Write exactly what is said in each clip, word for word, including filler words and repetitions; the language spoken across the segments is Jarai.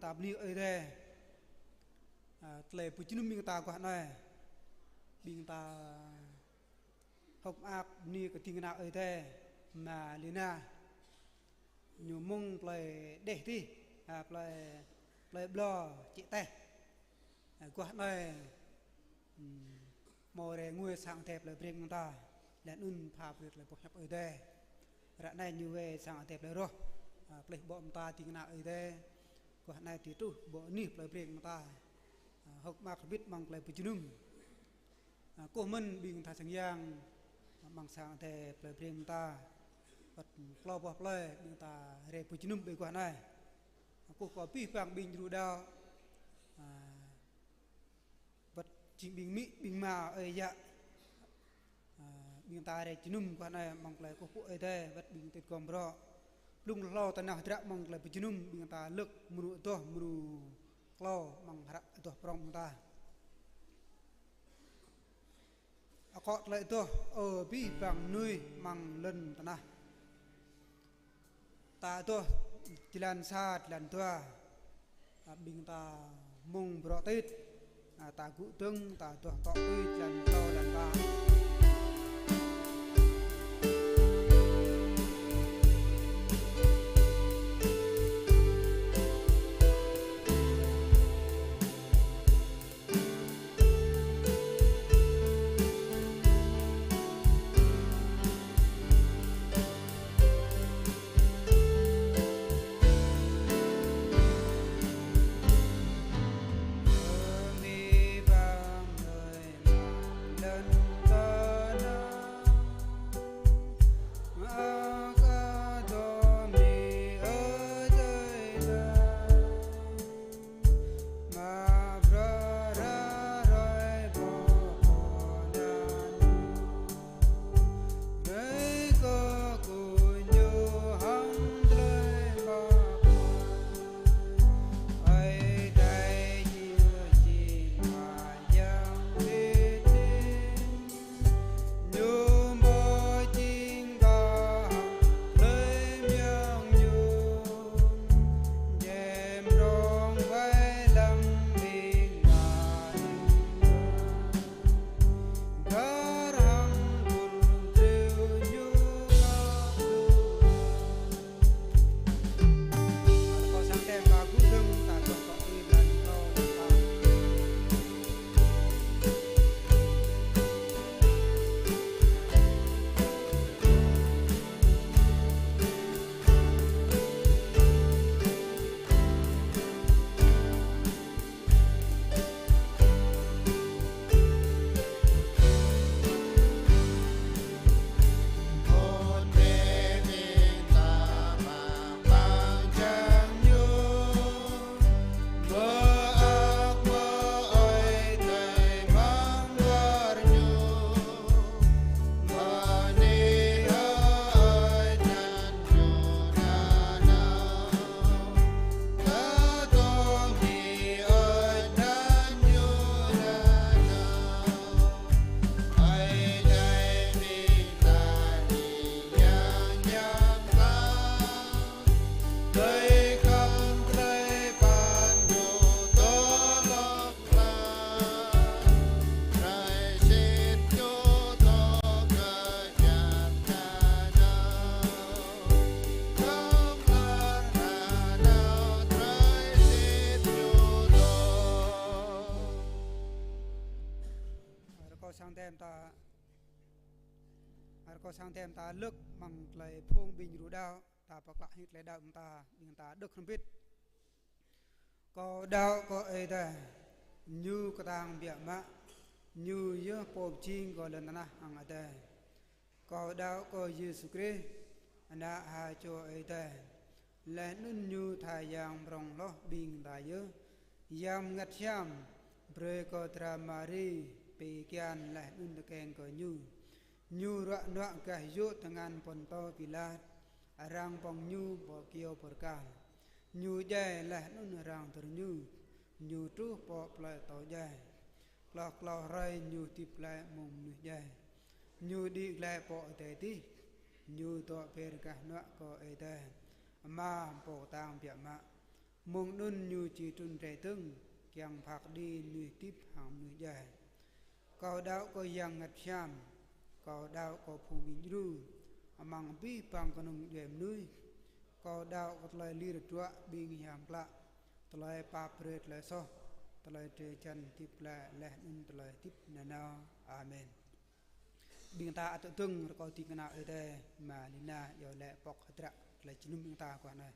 ta bơni Ơi Adai. A, tơlơi pơjơnum ƀing ta guah anai. Ƀing ta hơ̆k mơak bơni kơ ding kơna Ơi Adai, Ama Lina. Ñu mơ̆ng plơi Đeh adih, a, plơi, plơi Ƀlŏ, Čư̆ Teh. A, guah anai, ừm, hmâo rai ngui sang Adai plơi Breng ƀing ta, laih anŭn pha brơi tơlơi boh hiăp Ơi Adai. Ră anai ñu wai sang Adai plơi Roh, a, plih ƀô̆ ƀing ta ding kơna Ơi Adai. Guah anai tui truh ƀô̆ anih plơi Breng ƀing ta. A, hơ̆k mơak hơbĭt amăng tơlơi pơjơnum. A, kơkuh mơ̆n ƀing tha sang yang, a, amăng sang Adai plơi Breng ƀing ta. Wơ̆t klâo boh plơi ƀing ta rai pơjơnum ƀơi guah anai. A, kơkuh kơ abih bang ƀing djru đaŏ. A, wơ̆t jing ƀing amĭ, ƀing ama, ơi yă. A, ƀing ta rai jơnum guah anai amăng tơlơi kơkuh pơpŭ Ơi Adai, wơ̆t ƀing tơlơi gom brŏ. Blung hlâo tơnah hơdră amăng tơlơi pơjơnum, ƀing ta lơ̆k mrô adoh, mrô klâo amăng hră adoh prŏng ƀing ta. Akŏ tơlơi adoh, ơ abih bang mơnuih amăng lŏn tơnah. Ta adoh jơlan sa, jơlan dua. A, ƀing ta mơ̆ng bruă tĭt. A, ta gŭ dơ̆ng, ta adoh tŏ tui jơlan klâo, jơlan pă. Rơkâo sang Adai ƀing ta, rơkâo sang Adai ƀing ta lơ̆k amăng tơlơi phung ƀing djru đaŏ, ta pơklă hĭ tơlơi đaŏ ƀing ta, ƀing ta đŏk hrŏm hơbĭt. Kâo đaŏ kơ Ơi Adai, Ñu kơtang biă mă, Ñu yơh Pô pơjing kơ lŏn tơnah hăng adai. Kâo đaŏ kơ Yêsu Krist, Ană ha čô Ơi Adai, laih anŭn Ñu tha Yang prŏng hloh ƀing ta yơh, Yang Bơngăt Hiam brơi kơ dra Mari pi kian laih anŭn tơkeng kơ Ñu. Ñu ruă nuă gah yŭ tơngan Pôntô Pilat, arăng pŏng Ñu pơ kyâo bơrkal. Ñu djai laih anŭn arăng dơr Ñu, Ñu truh pơ plơi atâo djai. Hloh klâo hrơi Ñu hơdip glaĭ mơ̆ng mơnuih djai. Ñu đĭ glaĭ pơ adai adih, Ñu dŏ ber gah hnuă kơ Ơi Adai Ama Pô kơtang biă mă. Mơ̆ng anŭn ñu či trŭn rai dơ̆ng, kiăng pha kơđi mơnuih hơdip hăng mơnuih djai. Kâo đaŏ kơ Yang Bơngăt Hiam, kâo đaŏ kơ phung ƀing djru, amăng abih bang kơnung djuai mơnuih. Kâo đaŏ kơ tơlơi lir hơdruă ƀing hiam klă, tơlơi pap brơi tơlơi soh, tơlơi drơi jăn hơdip glaĭ laih anŭn tơlơi hơdip nanao. Amen. Ƀing ta ăt dơ̆ng rơkâo ding kơna Ơi Adai, Ama Lina iâu laĭ pŏk hơdră tơlơi jơnum ƀing ta guah anai.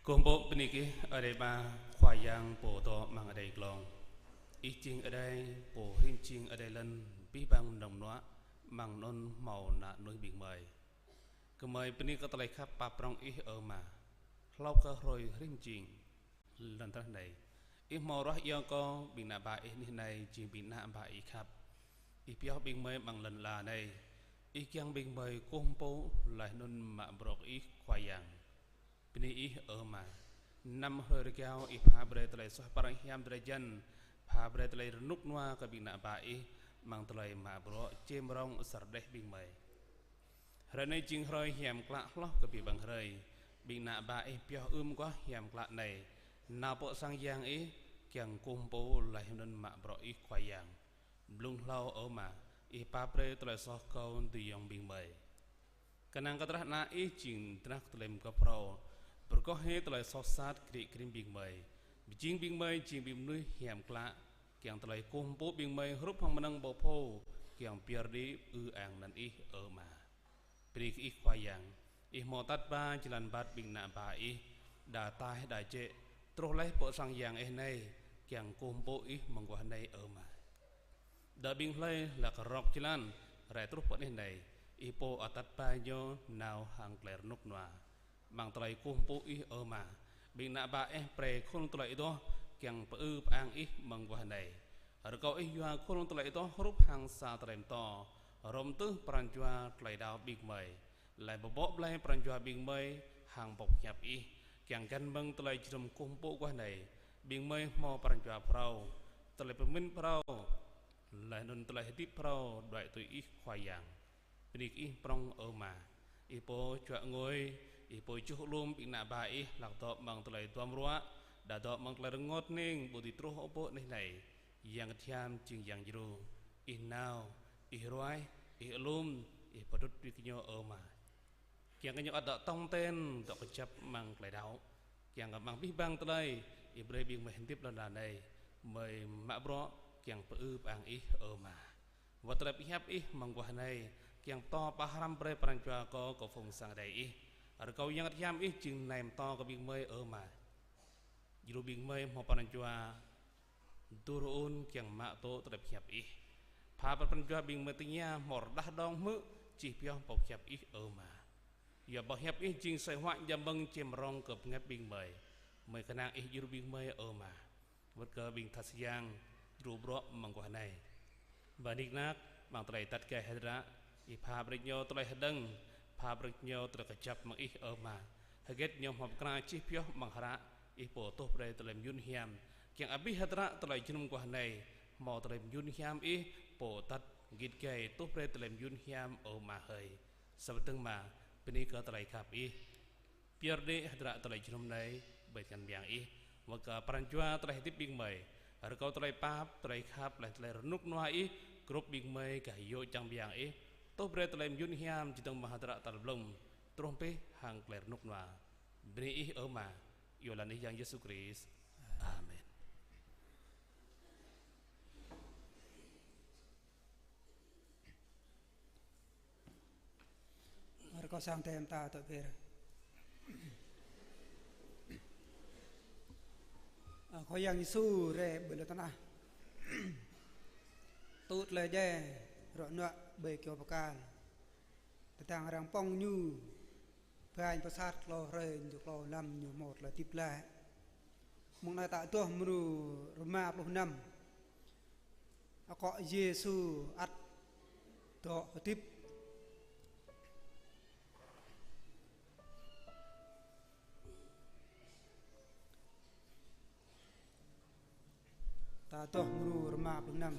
Kơkuh pơpŭ bơni kơ Ih, Ơi Adai Ama, Khua Yang pô dŏ amăng adai glông. Ih jing Ơi Adai, pô rĭm jing adai lŏn abih bang mơnơ̆ng mơnuă, amăng anŭn hmâo ană mơnuih ƀing gơmơi. Gơmơi bơni kơ tơlơi khăp pap prŏng Ih, ơ Ama. Hlâo kơ hrơi rĭm jing lŏn tơnah anai, Ih hmâo ruah iâu kơ ƀing ană bă Ih anih anai jing ƀing ană bă Ih khăp. Ih pioh ƀing gơmơi amăng lŏn ala anai. Ih kiăng ƀing gơmơi kơkuh pơpŭ laih anŭn mă bruă kơ Ih, Khua Yang. Bơni Ih, ơ Ama. Năm hrơi rơgao Ih pha brơi tơlơi suaih pran hiam drơi jăn, pha brơi tơlơi rơnŭk rơnua kơ ƀing ană bă Ih, amăng tơlơi mă bruă čem rông asar đeh ƀing gơmơi. Hrơi anai jing hrơi hiam klă hloh kơ abih bang hrơi. Ƀing ană bă Ih pioh ưm guah hiam klă anai nao pơ sang Yang Ih, kiăng kơkuh pơpŭ laih anŭn mă bruă Ih, Khua Yang. Blung hlâo, ơ Ama, Ih pap brơi tơlơi soh kơ adơi ayŏng ƀing gơmơi. Kơnang kơ drah ană Ih jing drah kơtlem kơ phrâo, pơrơgoh hĭ tơlơi soh sat kriê krĭm ƀing gơmơi. Pơjing ƀing gơmơi jing ƀing mơnuih hiam klă, kiăng tơlơi kơkuh pơpŭ ƀing gơmơi hrup hăng mơnơ̆ng ƀâo phô, kiăng pơyơr đĭ ư ang anăn Ih, ơ Ama. Bơni kơ Ih, Khua Yang. Ih hmâo atăt ba jơlan băt ƀing ană bă Ih, đa ataih đa jĕ, truh laih pơ sang Yang Ih anai, kiăng kơkuh pơpŭ Ih amăng guah anai, ơ Ama. Đa ƀing hlơi hlak rŏk jơlan rai truh pơ anih anai, Ih pô atăt ba ñu nao hăng tơlơi rơnŭk rơnua. Amăng tơlơi kơkuh pơpŭ Ih, ơ Ama, ƀing ană bă Ih brơi khul tơlơi adoh kiăng pơư pơang Ih amăng guah anai. Rơkâo Ih yua khul tơlơi adoh hrup hăng sa tơlơi pơtô, hrŏm tưh pran jua tơlơi đaŏ ƀing gơmơi. Laih pơbŏ blai pran jua ƀing gơmơi hăng boh hiăp Ih, kiăng găn mơ̆ng tơlơi jơnum kơkuh pơpŭ guah anai, ƀing gơmơi hmâo pran jua phrâo, tơlơi pơmĭn phrâo, laih anŭn tơlơi hơdip phrâo đuaĭ tui Ih, Khua Yang. Bơni kơ Ih prŏng, ơ Ama. Ih pô čuă ngui, Ih pô čuh alum ƀing ană bă Ih hlak dŏ amăng tơlơi duăm ruă, đa dŏ amăng tơlơi rơngot hơning, ƀu dưi truh ôh pơ anih anai. Yang Bơngăt Hiam jing Yang djru. Ih nao, Ih ruai, Ih alum, Ih pơtrŭt brơi kơ ñu, ơ Ama. Kiăng kơ ñu ăt dŏ tong ten, dŏ kơjăp amăng tơlơi đaŏ. Kiăng kơ amăng abih bang tơlơi, Ih brơi ƀing gơmơi hơdip lŏn ala anai, gơmơi mă bruă kiăng pơư pơang Ih, ơ Ama. Wơ̆t tơlơi pơhiăp Ih amăng guah anai, kiăng pơtô pơhrăm brơi pran jua kơ, kơ phung sang Ơi Adai Ih. Rơkâo Yang Bơngăt Hiam Ih jing nai pơtô kơ ƀing gơmơi, ơ Ama. Djru ƀing gơmơi hmâo pran jua dur ŭn kiăng mă tŭ tơlơi pơhiăp Ih. Pha brơi pran jua ƀing gơmơi tơña hmâo rơđah đong hmư̆ čih pioh boh hiăp Ih, ơ Ama. Yua boh hiăp Ih jing asơi huă jăm ƀơ̆ng čem rông kơ bơngăt ƀing gơmơi. Gơmơi kơnang Ih djru ƀing gơmơi, ơ Ama. Wơ̆t kơ ƀing tha sang Yang djru bruă amăng guah anai. Ba nik nak, amăng tơlơi atăt gai hơdră, Ih pha brơi ñu tơlơi hơđơ̆ng, pha brơi ñu tơlơi kơjăp mơ̆ng Ih, ơ Ama. Hơget ñu hmâo pơkra čih pioh amăng hră, Ih pô tuh brơi tơlơi mơyun hiam. Kiăng abih hơdră tơlơi jơnum guah anai, hmâo tơlơi mơyun hiam Ih pô atăt git gai tuh brơi tơlơi mơyun hiam, ơ Ama hơi. Sa pơtơ̆ng Ama, bơni kơ tơlơi khăp Ih. Pơyơr đĭ hơdră tơlơi jơnum anai, ƀơi tơngan ƀing Ih. Wơ̆t kơ pran jua tơlơi hơdip ƀing gơmơi. Rơkâo tơlơi pap, tơlơi khăp, laih tơlơi rơnŭk rơnua Ih, grŭp ƀing gơmơi gah yô̆ čang ƀing Ih. Tuh brơi tơlơi mơyun hiam, čơdơ̆ng mơ̆ng hơdră tal blung. Truh pih hăng tơlơi rơnŭk rơnua. Bơni Ih, ơ Ama. Iâu laĭ anăn Ih Yang Yêsu Krist. Amen. Rơkâo sang tơm ta tŏ pơr. Ơ, Khua Yang Yêsu rai ƀơi lŏn tơnah. Tŭ tơlơi djai, rŏ nuă ƀơi kơyâo bơrkal. Tơdang arăng pŏng Ñu, ƀañ pơsat klâo hrơi, ñu klâo mlam, Ñu hmâo tơlơi hơdip glaĭ. Mơ̆ng anai ta adoh mrô rơma pluh năm. Akŏ Yêsu ăt dŏ hơdip. Ta adoh mrô rơma pluh năm.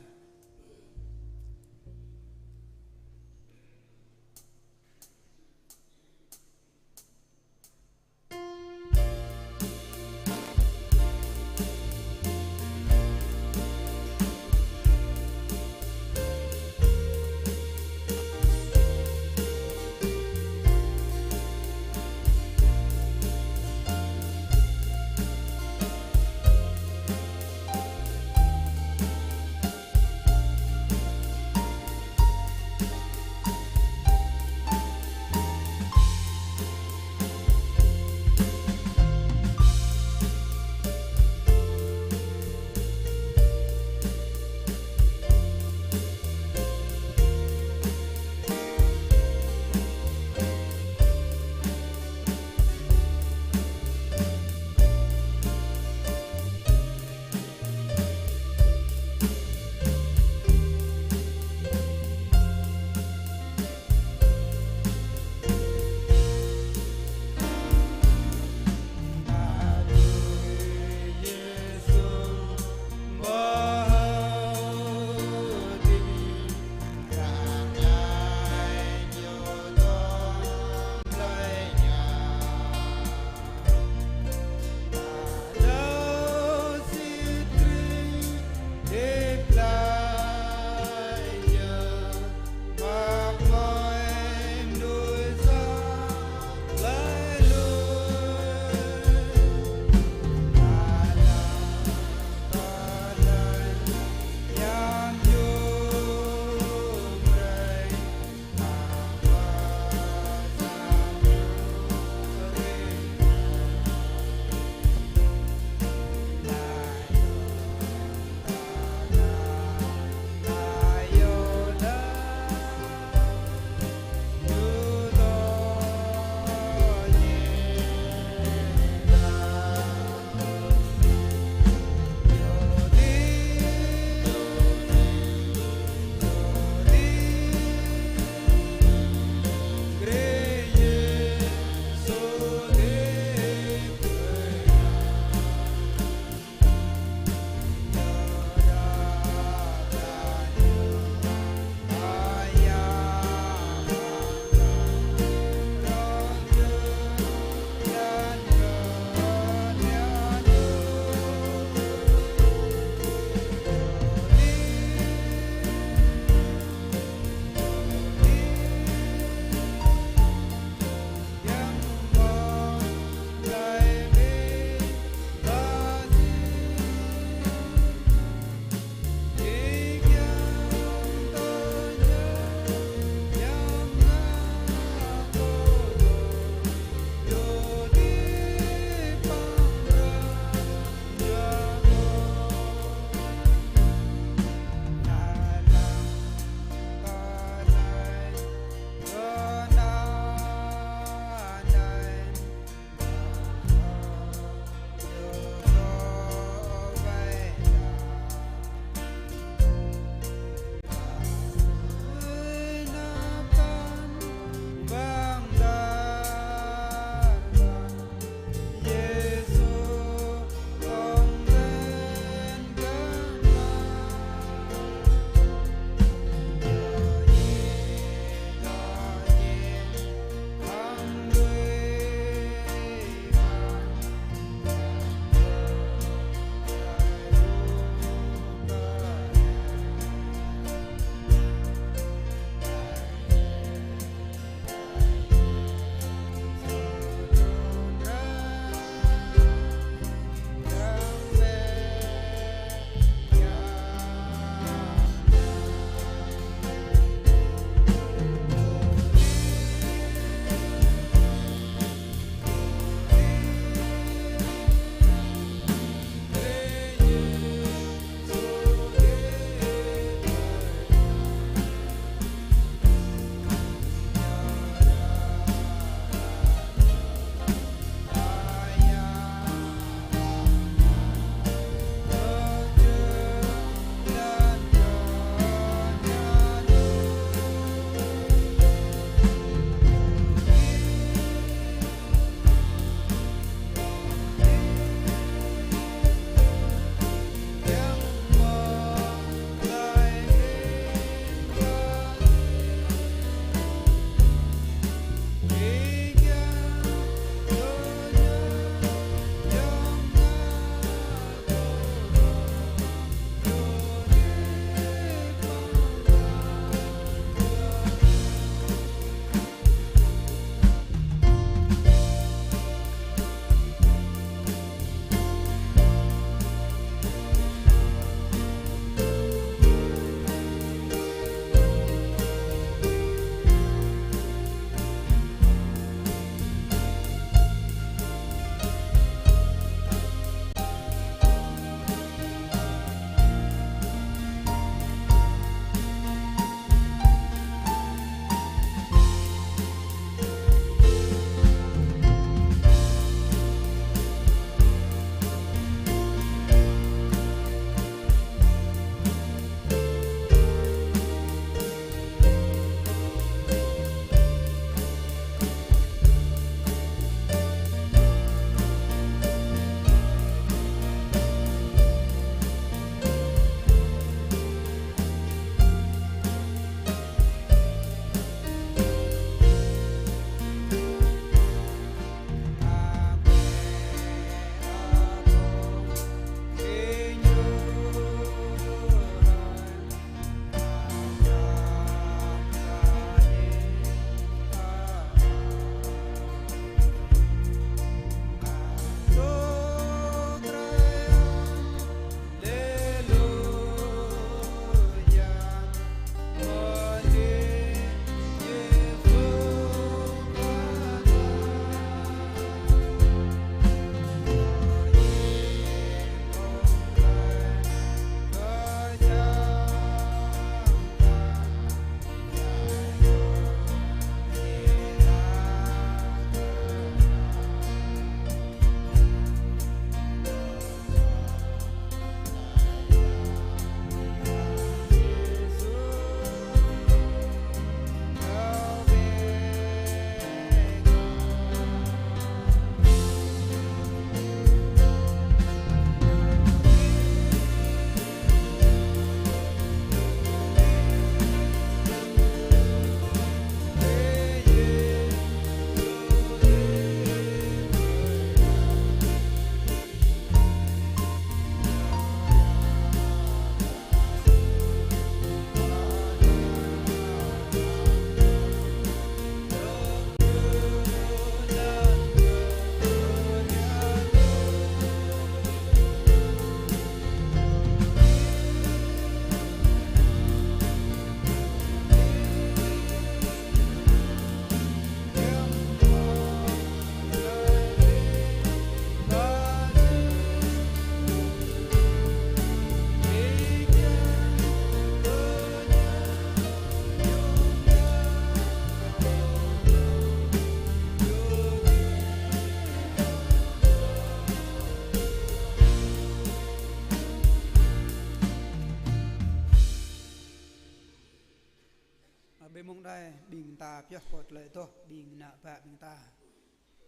ƀing ta pioh kơ tơlơi adoh ƀing ană bă ƀing ta.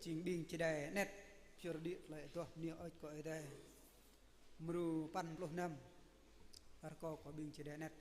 Jing ƀing čơđai anet pioh rơđĭ tơlơi adoh bơni hơơč kơ Ơi Adai. Mrô păn pluh năm. Rơkâo kơ ƀing čơđai anet.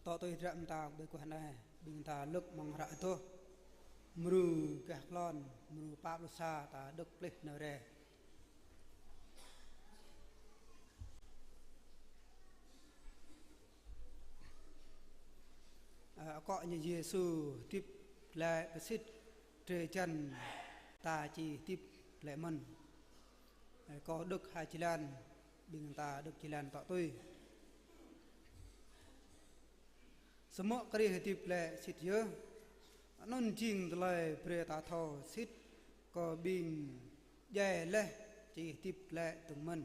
Tŏ tui hră mơta ƀơi kơkuh anai, ƀing ta lŭk amăng hră Adoh, mrô gah klon, mrô pă pluh sa, ta đŏk pơplih nao rai. Ơ, akŏ ñu Yêsu hơdip glaĭ pơsĭt drơi jăn, ta či hơdip glaĭ mơ̆n. Ơ, kâo đŏk ha jơlan, ƀing ta đŏk jơlan tŏ tui. Samơ̆ Krist hơdip glaĭ sĭt yơh, anŭn jing tơlơi brơi ta thâo sĭt kơ ƀing djai laih či hơdip glaĭ dơ̆ng mơ̆n.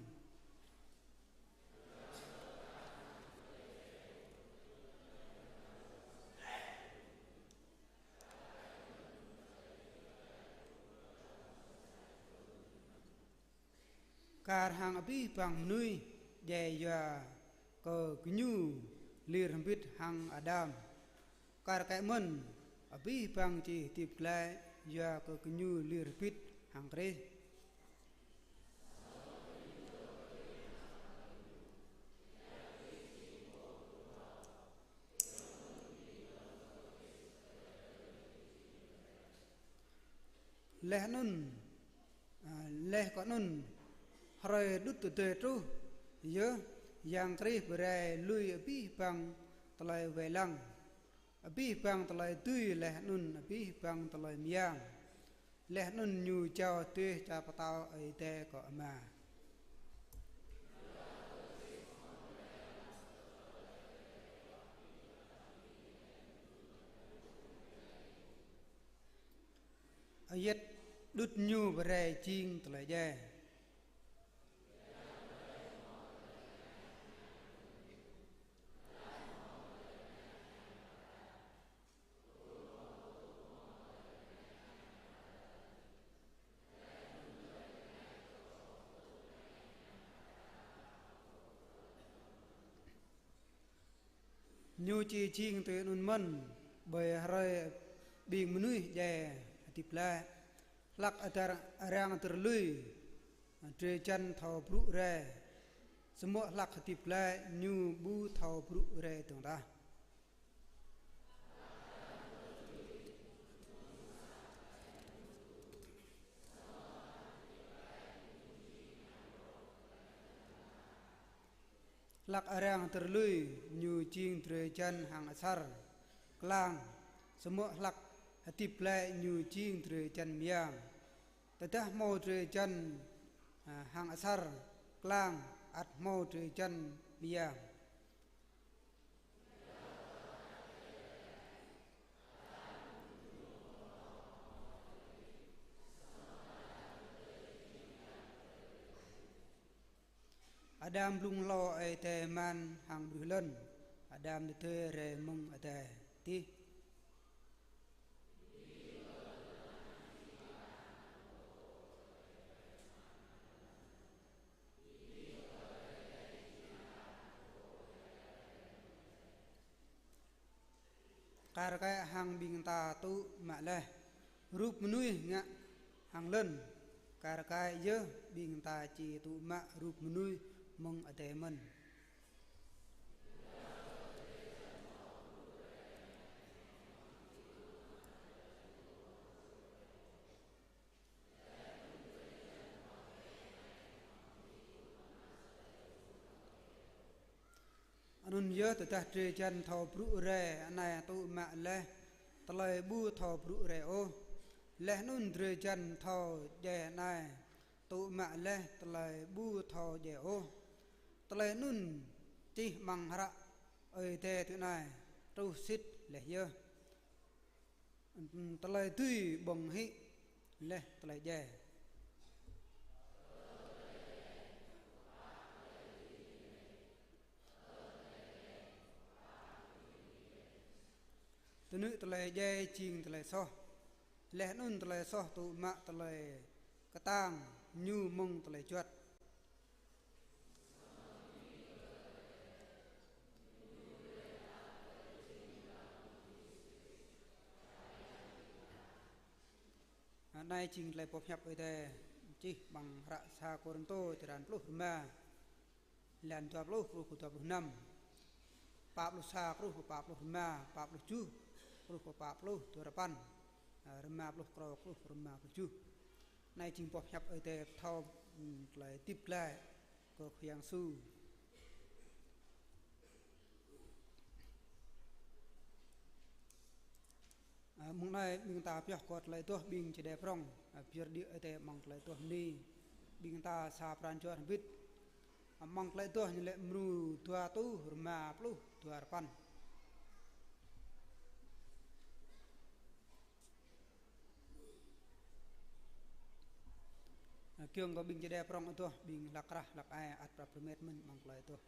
Kar hăng abih bang mơnuih djai yua kơ gơñu lir hơbĭt hăng Adam. Kar kaĭ mơ̆n, abih bang či hơdip glaĭ yua kơ gơñu lir hơbĭt hăng Krist. Laih anŭn, ơ, laih kơ anŭn, hrơi đŭt tơdơi truh yơh, Yang Krist pơrai lui abih bang tơlơi wai lăng, abih bang tơlơi dưi laih anŭn abih bang tơlơi mơyang. Laih anŭn ñu jao dêh čar pơtao Ơi Adai kơ Ama. Ayăt đŭt ñu pơrai jing tơlơi djai. Ñu či jing tui anŭn mơ̆n, ƀơi hrơi ƀing mơnuih djai hơdip glaĭ. Hlăk adar, arăng adar lui, drơi jăn thâo brŭ rai. Samơ̆ hlăk hơdip glaĭ ñu ƀu thâo brŭ rai dơ̆ng tah. Hlăk arăng adar lui ñu jing drơi jăn hăng asar, klang, samơ̆ hlăk hơdip glaĭ ñu jing drơi jăn mơyang. Tơdah hmâo drơi jăn, ơ, hăng asar, klang, ăt hmâo drơi jăn mơyang. Adam blung hlâo Ơi Adai man hăng ƀruih lŏn, Adam tơdơi rai mơ̆ng adai adih. Kar kaĭ hăng ƀing ta tŭ mă laih rup mơnuih ngă hăng lŏn, kar kaĭ yơh ƀing ta či tŭ mă rup mơnuih mơ̆ng adai mơ̆n. Anŭn yơh tơdah drơi jăn thâo brŭ rai anai tŭ mă laih tơlơi ƀu thâo brŭ rai ôh. Laih anŭn drơi jăn thâo djai anai tŭ mă laih tơlơi ƀu thâo djai ôh. Tơlơi anŭn čih amăng hră Ơi Adai tui anai truh sĭt laih yơh. Tơlơi dưi ƀơ̆ng hĭ laih tơlơi djai. Tơnư̆ tơlơi djai jing tơlơi soh. Laih anŭn tơlơi soh tŭ mă tơlơi kơtang ñu mơ̆ng tơlơi juăt. Anai jing tơlơi pơhiăp Ơi Adai čih amăng hră sa Kôrintô črăn pluh rơma, lan dua pluh truh kơ dua pluh năm. pă pluh sa truh pă pluh rơma, pă pluh tơjuh truh pă pluh duarơpăn, a, rơma pluh klâo truh rơma pluh tơjuh. Anai jing boh hiăp Ơi Adai pơthâo, ưm, tơlơi hơdip glaĭ kơ Khua Yang Yêsu. A, mơ̆ng anai ƀing ta pioh kơ tơlơi adoh ƀing čơđai prŏng, a, pơyơr đĭ Ơi Adai amăng tơlơi adoh mơni. Ƀing ta sa pran jua hrŏm hơbĭt. A, amăng tơlơi adoh ñu lĕ mrô dua rơtuh rơma pluh duarơpăn. A, kiăng kơ ƀing čơđai prŏng adoh, ƀing hlăk krah hlăk ai ăt prăp rơmet mơ̆n amăng tơlơi adoh.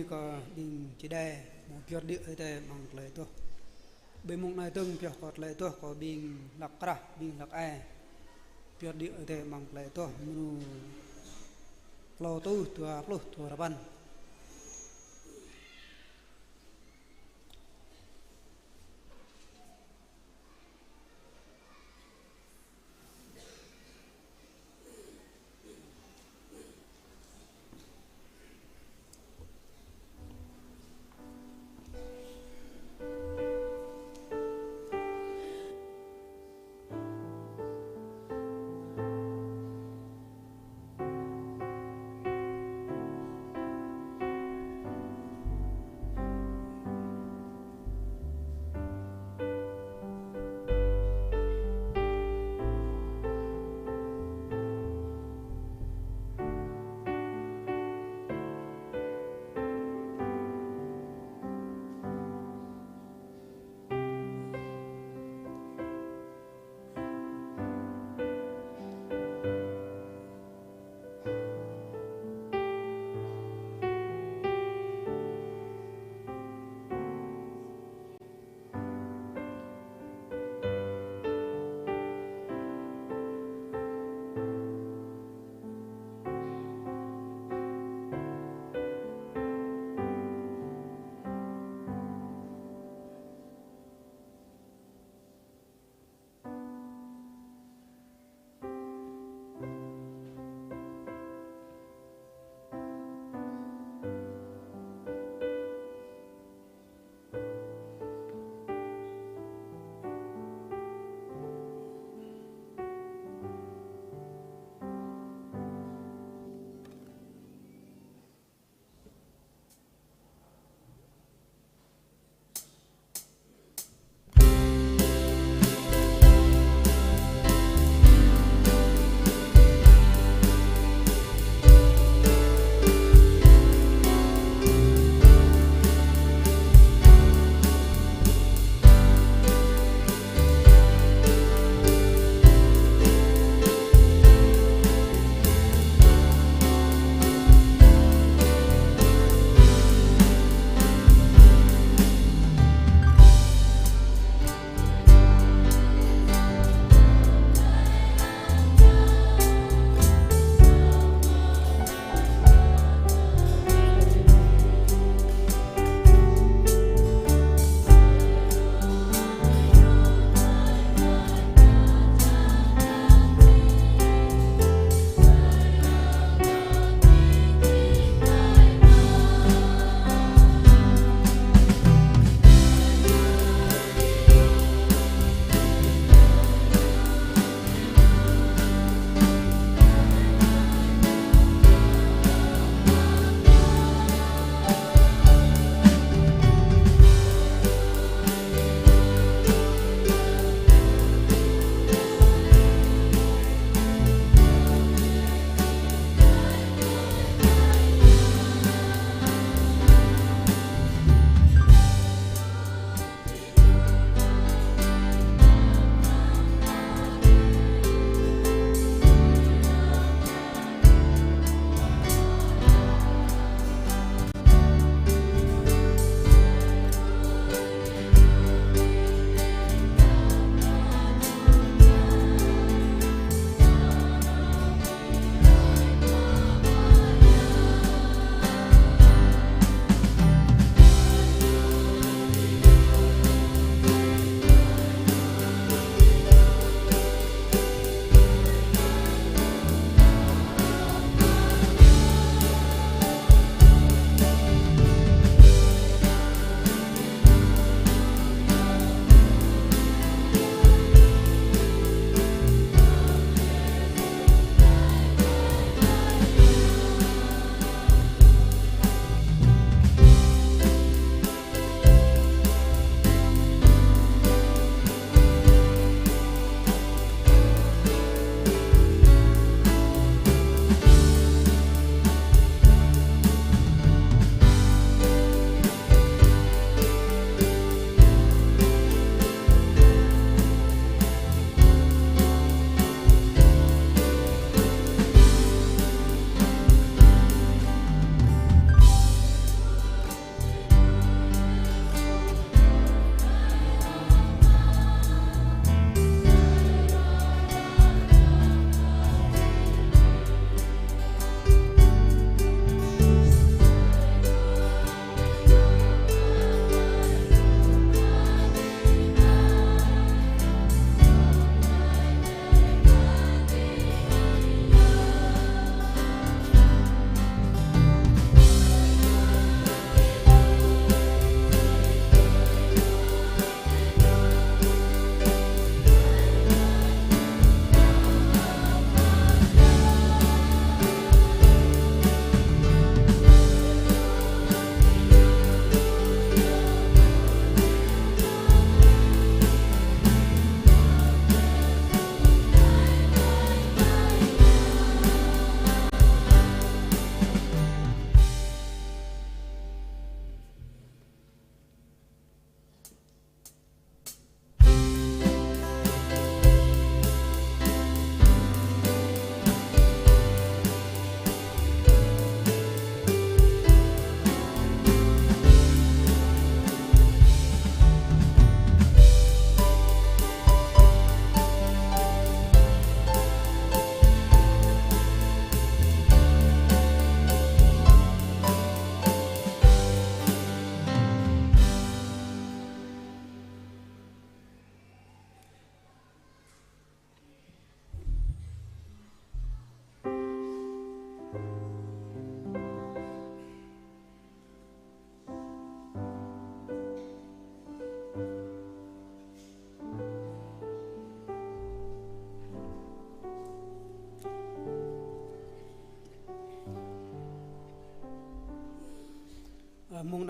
kơ ƀing čơđai, mơ̆ pioh đĭ Ơi Adai amăng tơlơi adoh. Ƀơi mông anai dơ̆ng pioh kơ tơlơi adoh kơ ƀing hlăk krah, ƀing hlăk ai. Pioh đĭ Ơi Adai amăng tơlơi adoh, mrô klâo rơtuh dua pluh dua rơpăn.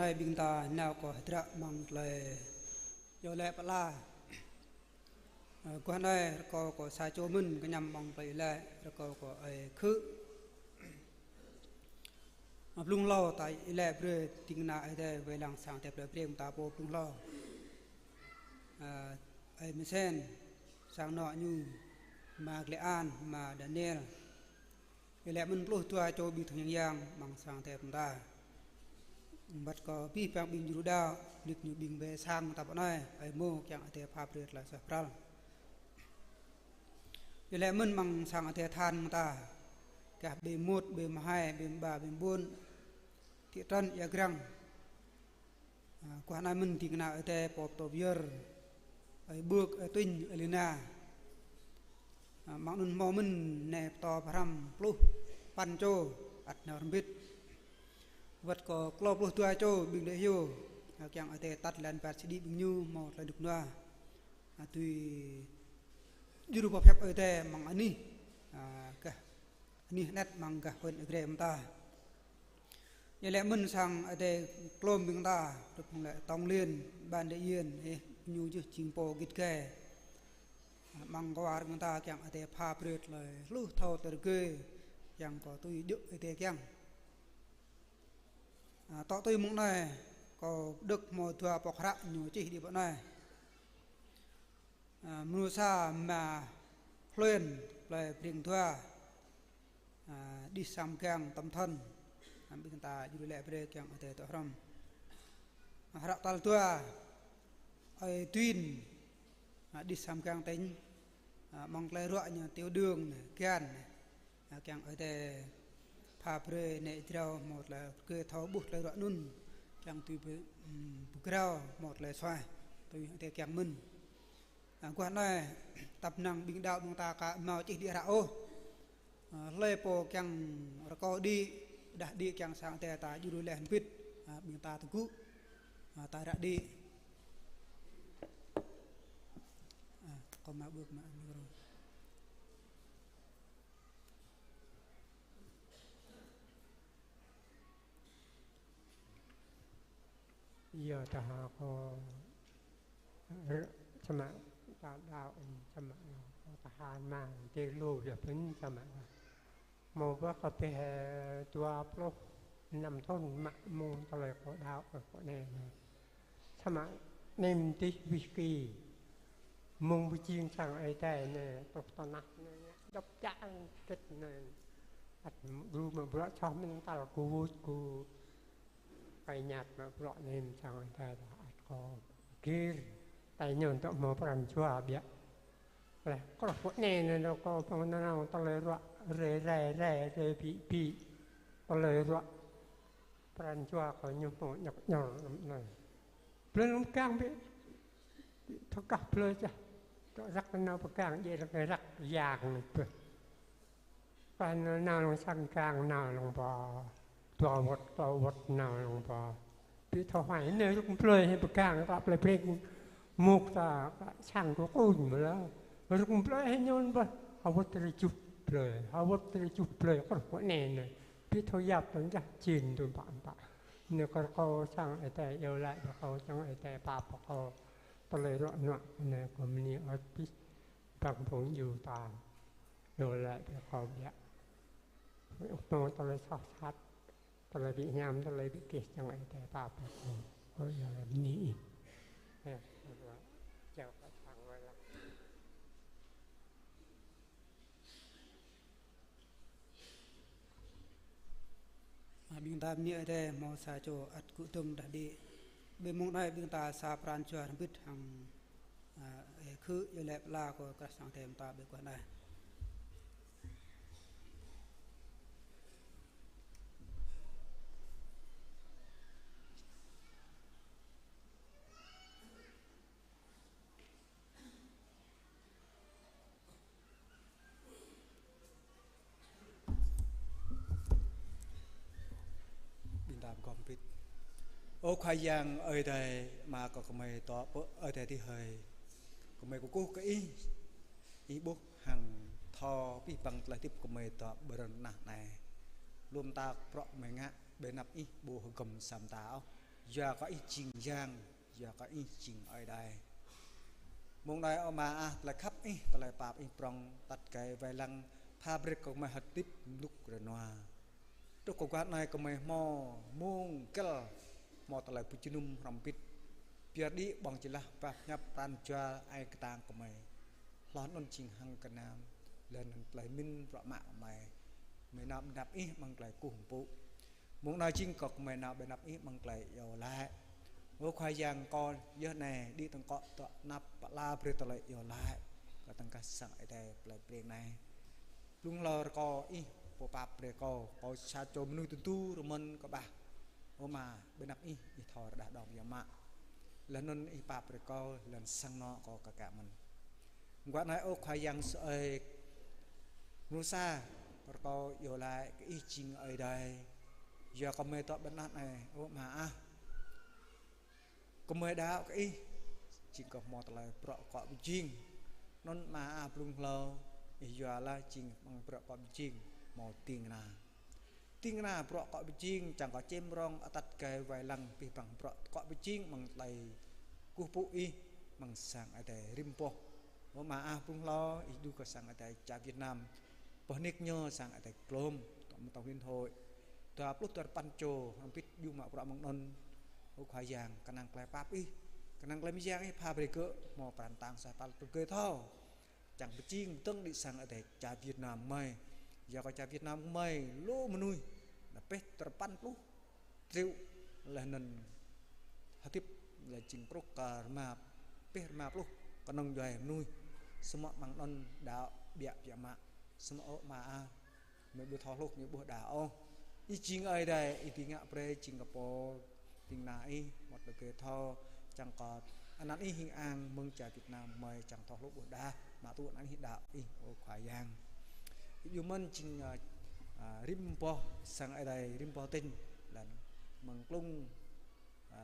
Ƀing ta nao kơ hơdră amăng tơlơi iâu laĭ pơala. Ơ, guah anai rơkâo kơ sa čô mơ̆n kơñăm amăng tơlơi iâu laĭ, rơkâo kơ ơi Khư̆. Ơ, blung hlâo ta iâu laĭ brơi ding kơna Ơi Adai wai lăng sang Ơi Adai plơi Breng ta pô blung hlâo. Ơ, ơi Mơsen, sang anŏ ñu, ama Glê An, ama Daniel. Iâu laĭ mơ̆n pluh dua čô ƀing thăng yang yang amăng sang Ơi Adai ƀing ta. Wăt kơ abih bang ƀing djru đaŏ, nik ñu ƀing ƀơi sang ta pơ anai, ơi Mô kiăng Ơi Adai pha brơi tơlơi suaih pral. Iâu laĭ mơ̆n amăng sang Ơi Adai than ƀing ta, gah ƀơi mơmŏt, ƀơi mơhai, ƀơi mơba, ƀơi mơƀuôn, thị trấn Ia Grăng. Ơ, guah anai mơ̆n ding kơna Ơi Adai pô pơtô pơyơr, ơi Bưk, ơi Tuinh, ơi Lina. Ơ, amăng anŭn hmâo mơ̆n nai pơtô pơhrăm pluh păn čô ăt nao hrŏm hơbĭt. Wăt kơ klâo pluh dua čô ƀing đe hyu, ơ, kiăng Ơi Adai tăt lăn ƀat sĭ đĭ ƀing ñu hmâo tơlơi rơnŭk rơnua. Ơ, tui djru boh hiăp Ơi Adai amăng anih, ơ, gah anih anet amăng gah huyện Ia Grai ƀing ta. Iâu laĭ mơ̆n sang Ơi Adai klôm ƀing ta, rơ̆p hăng lĕ tổng liên, ban đại diện, ơ, ñu yơh jing pô git gai. Ơ, amăng kwar ƀing ta kiăng Ơi Adai pha brơi tơlơi hluh thâo tơrgơi, kiăng kơ tui djơ̆ Ơi Adai kiăng. Ơ, tŏ tui mông anai, kâo đŏk hmâo dua pŏk hră ñu čih đĭ pơ anai. Ơ, mrô sa ama Hluen, plơi Breng Dua, ơ, đih sang pơgang tâm thôn, ơ, ƀing ta djru laĭ brơi kiăng Ơi Adai tŏ hrŏm. Ơ, hră tal dua, ơi Duin, ơ, đih sang pơgang tỉnh, ơ, amăng tơlơi ruă ñu tiểu đường anai, gan anai. Ơ, kiăng Ơi Adai pha brơi nai jrao hmâo tơlơi rơgơi thâo ƀuh tơlơi ruă anŭn, kiăng tui pơ-, ưm, pơgrao hmâo tơlơi suaih, tui Ơi Adai kiăng mơ̆n. Ơ, guah anai, tăp năng ƀing đaŏ ƀing ta aka hmâo čih đĭ hră ôh. Ơ, hlơi pô kiăng rơkâo đĭ, đah đĭ kiăng sang Ơi Adai ta djru laih hơbĭt, ơ, ƀing ta tơgŭ, ơ, ta ră đĭ. Ơ, kâo mă ƀơ̆k mă micro. Yua dah kâo rơ-, čơmă ta đaŏ, čơmă kâo tahan mă, tơlơi lu yơh pơ̆n čơmă. Hmâo ƀơi kâo pĕh dua pluh năm thŭn mă mơ̆ng tơlơi kâo đaŏ kơ kâo anai. Samơ̆ anai mơ̆n tih wih kơ mơ̆ng pơjing sang Ơi Adai anai, truh tơnah anai, dŏp čang kĕt anai. Ăt đru mă bruă čoh mơ̆n tal kơ wơ̆t kơ Ơi Adai mă bruă anai mơ̆n sang Ơi Adai ăt kâo gir. Tai ñu dŏ hmâo pran jua biă. Leh, kruh pơ anai anai dŏ kâo pơnganao tơlơi ruă rai, rai, rai, rai, ƀĭ, ƀĭ. Tơlơi ruă pran jua kâo ñu hmâo ñŏk ñŏr lăm anai. Blơi lăm pơgang ƀĭ. Thâo kah blơi čah. Dŏ răk nao pơgang, djai răk, răk yang anai pơ. Pơ nao, nao lăng sang gang nao lăng pơ. Dua wơ̆t, dua wơ̆t nao lăng pơ. Ƀĭ thâo huai, anai rŭk blơi hĭ pơgang, ta plơi Breng. Mŭk ta, ta sang kơ kuñ mơ̆ lă. Rŭk blơi hĭ ñu pơ. Hơwơ̆t rơjuh blơi, hơwơ̆t rơjuh blơi, kơ rŭk anai anai. Ƀĭ thâo yap tơ̆ng čah jing tui pă pă. Anai kơ rơkâo sang Ơi Adai iâu laĭ, rơkâo sang Ơi Adai pap kơ tơlơi ruă nuă, anai kơ mơni ăt pih. Bang phung djuai ta. Yua lĕ ƀing kâo biă. Ƀu hmâo tơlơi soh sat, tơlơi ƀu hiam, tơlơi ƀu kih, čang Ơi Adai pap ƀing kâo. Ơ, yua lĕ bơni ih. Ơ, yua lĕ, čang kơ čang wai lăng. Ơ, ƀing ta bơni Ơi Adai hmâo sa čô ăt gŭ dơ̆ng đah đĭ. Ƀơi mông anai ƀing ta sa pran jua hrŏm hơbĭt hăng, ơ, ơi Khư̆, iâu laĭ pơala kơ krah sang Ơi Adai ƀing ta ƀơi guah anai. Ƀing ta pơgop hơbĭt. Ơ Khua Yang Ơi Adai, Ama kơ gơmơi dŏ pơ Ơi Adai adih hơi. Gơmơi kơkuh kơ Ih, Ih ƀuh hăng thâo abih bang tơlơi hơdip gơmơi dŏ ƀơi rŏng tơnah anai. Lŏm ta bruă gơmơi ngă, ƀơi anăp Ih ƀu hơgŏm sa mơta ôh. Yua kơ Ih jing Yang, yua kơ Ih jing Ơi Adai. Mơ̆ng anai ơ Ama ah, tơlơi khăp Ih, tơlơi pap Ih prŏng, atăt kơ wai lăng pha brơi kơ gơmơi hơdip mơnŭk rơnua. Truh kơ guah anai gơmơi hmâo mông găl, hmâo tơlơi pơjơnum hrŏm hơbĭt. Pioh đĭ ƀơ̆ng jơlah pap ñăp pran jua ai kơtang gơmơi. Hloh anŭn jing hăng gơnam, laih anŭn tơlơi mĭn bruă mă gơmơi. Gơmơi nao ƀơi anăp Ih amăng tơlơi kơkuh pơpŭ. Mơ̆ng anai jing kơ gơmơi nao ƀơi anăp Ih amăng tơlơi iâu laĭ. Ơ Khua Yang, kâo yơh anai, đĭ tơ̆ng kâo tŏ anăp pơala brơi tơlơi iâu laĭ kơ tơ̆ng kah sang Ơi Adai plei Breng anai. Blung hlâo rơkâo Ih pô pap brơi kâo, kâo sa čô mơnuih tơdu rơmơ̆n kơƀah. Ơ Ama, ƀơi anăp Ih, Ih thâo rơđah đong biă mă. Laih anŭn Ih pap brơi kâo, laih anŭn sang anŏ kâo kơkă mơ̆n. Guah anai ơ Khua Yang sơai, mơnuih sa rơkâo iâu laĭ kơ Ih jing Ơi Adai. Yua kơ gơmơi tŏ ƀơi anăp anai, ơ Ama ah. Gơmơi đaŏ kơ Ih, jing kơ hmâo tơlơi bruă akŏ pơjing. Anŭn Ama ah, blung hlâo Ih yua laih jing amăng bruă akŏ pơjing, hmâo ding kơna. Ding kơna bruă akŏ pơjing, čang kơ čem rong atăt kơ wai lăng abih bang bruă akŏ pơjing amăng tơlơi kơkuh pơpŭ Ih amăng sang Ơi Adai rĭm boh. Ơ Ama ah, blung hlâo Ih đu kơ sang Ơi Adai čar Việt Nam. Boh nik ñu sang Ơi Adai glôm, tổng thống liên hội. Dua pluh dua rơpăn čô, hrŏm hơbĭt djru mă bruă mơ̆ng anŭn. Ơ Khua Yang, kơnang tơlơi pap Ih, kơnang tơlơi mơyang Ih pha brơi gơ̆ hmâo pran tang sa păl tơgơi thâo. Čang pơjing pơdơ̆ng đĭ sang Ơi Adai čar Việt Nam gơmơi. Yua kơ čar Việt Nam gơmơi lu mơnuih, anai pĕh tơrơpăn pluh triệu, laih anŭn hơdip laih jing truh kơ rơma, pĕh rơma pluh kơnơ̆ng djuai mơnuih. Samơ̆ amăng anŭn đaŏ biă biă mă. Samơ̆ ơ Ama ah, gơmơi ƀu thâo hluh, gơmơi ƀu đaŏ ôh. Ih jing Ơi Adai, Ih dưi ngă brơi jing kơ pô ding kơna Ih, hmâo tơlơi gơ̆ thâo, čang kơ anăn Ih hing ang mơ̆ng čar Việt Nam gơmơi čang thâo hluh ƀu đaŏ, mă tŭ anăn Ih đaŏ Ih, ơ Khua Yang. Ih djru mơ̆n jing, ơ, ơ, rĭm boh sang Ơi Adai, rĭm boh tỉnh, laih anŭn mơ̆ng klung, ơ,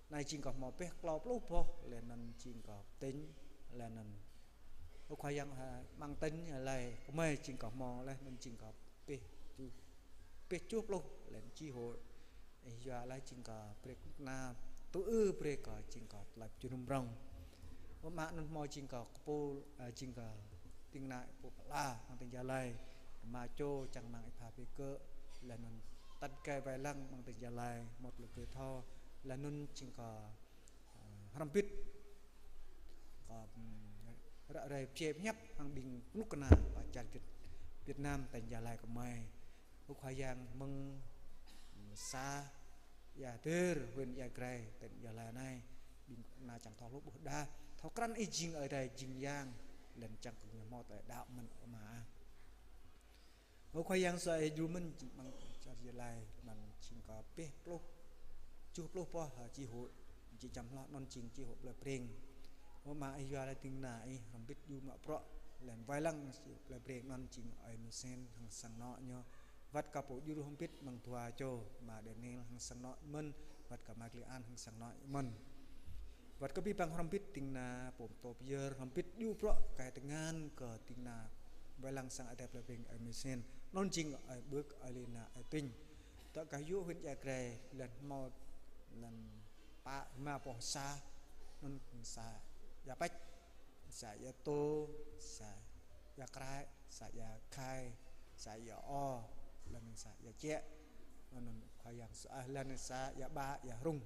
anai jing kơ hmâo pĕh klâo pluh boh, laih anŭn jing kơ tỉnh, laih anŭn Ơ Khua Yang, ha, amăng tỉnh Gia Lai gơmơi jing kơ hmâo laih anŭn jing kơ pĕh tơjuh, pĕh tơjuh pluh laih anŭn chi hội. Ih yua laih jing kơ brơi kơnuk kơna tŭ ư brơi kơ jing kơ tơlơi pơjơnum rŏng. Ơ Ama, anŭn hmâo jing kơ kơpul, ơ, jing kơ ding kơna pô pơala amăng tỉnh Gia Lai. Ama čô čang rơmang Ih pha brơi gơ̆ laih anŭn atăt kơ wai lăng amăng tỉnh Gia Lai hmâo tơlơi gơ̆ thâo laih anŭn jing kơ hrŏm hơbĭt kơ, ưm, ră ruai pơjeh pơhiăp hăng ƀing kơnuk kơna pơ čar Việt, Việt Nam tỉnh Gia Lai gơmơi. Ơ Khua Yang, mơ̆ng, ưm, xã Ia Tơr, huyện Ia Grai, tỉnh Gia Lai anai, ƀing kơnuk kơna čang thâo hluh ƀuh đa, thâo krăn Ih jing Ơi Adai jing Yang, laih anŭn čang kơ ñu hmâo tơlơi đaŏ mơ̆n, ơ Ama ah. Ơ Khua Yang, sua Ih djru mơ̆n amăng čar Gia Lai, anŭn jing kơ pĕh pluh, tơjuh pluh boh, ha, chi hội, či čăm hloh anŭn jing chi hội plei Breng. Ơ Ama, Ih yua laih ding kơna Ih hrŏm hơbĭt djru mă bruă, laih anŭn wai lăng chi hội plei Breng anŭn jing Ơi Misen hăng sang anŏ ñu. Wơ̆t kơ pô djru hrŏm hơbĭt amăng dua čô, Ama Daniel hăng sang anŏ mơ̆n, wơ̆t kơ Ama Kli An hăng sang anŏ mơ̆n. Wơ̆t kơ abih bang hrŏm hơbĭt ding kơna pô pơtô pơyơr hrŏm hơbĭt djru bruă kơ tơngan kơ ding kơna wai lăng sang Ơi Adai plei Breng Ơi Misen. Anŭn jing Ơi Bưk, Ơi Lina, Ơi Tuñ. Tŏ kơ yŭ huyện Ia Grai laih anŭn hmâo laih anŭn pă rơma boh xã, anŭn xã Ia Pĕč, xã Ia Tô, xã Ia Krai, xã Ia Khai, xã Ia O, laih anŭn xã Ia Čĕ, laih anŭn Khua Yang sua, laih anŭn xã Ia Ba, Ia Hrung.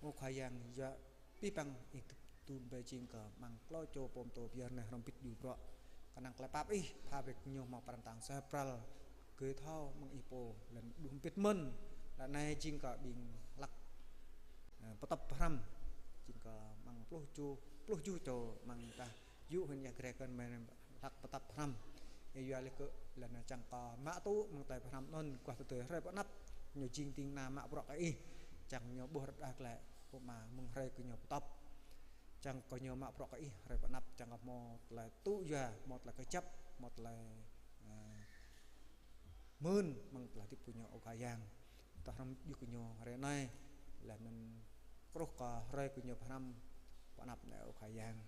Ơ Khua Yang, yua abih bang Ih tŭ, tŭ ƀơi jing kơ amăng klâo čô pô pơtô pơyơr anai hrŏm hơbĭt djru bruă. Kơnang tơlơi pap Ih pha brơi kơ ñu hmâo pran tang sa pral gơ̆ thâo mơ̆ng Ih pô, laih anŭn djru hơbĭt mơ̆n. Ră anai jing kơ ƀing hlăk, ơ, pơtŏp pơhrăm, jing kơ amăng pluh tơjuh, pluh tơjuh čô amăng tah yŭ huyện Ia Grai kơ gơmơi hlăk pơtŏp pơhrăm. Ih yua laih gơ̆ laih anŭn čang kơ mă tŭ amăng tơlơi pơhrăm anŭn, guah tơdơi hrơi pơ anăp ñu jing ding kơna mă bruă kơ Ih, čang ñu ƀuh rơđah glaĭ, ơ Ama, mơ̆ng hrơi gơ̆ ñu pơtŏp. Čang kơ ñu mă bruă kơ Ih hrơi pơ anăp, čang kơ hmâo tơlơi tŭ yua, hmâo tơlơi kơjăp, hmâo tơlơi, ơ, mơ̆n amăng tơlơi hơdip kơ ñu, ơ Khua Yang. Tơdah hrŏm djru kơ ñu hrơi anai, laih anŭn truh kơ hrơi gơ̆ ñu pơhrăm pơ anăp anai, ơ Khua Yang.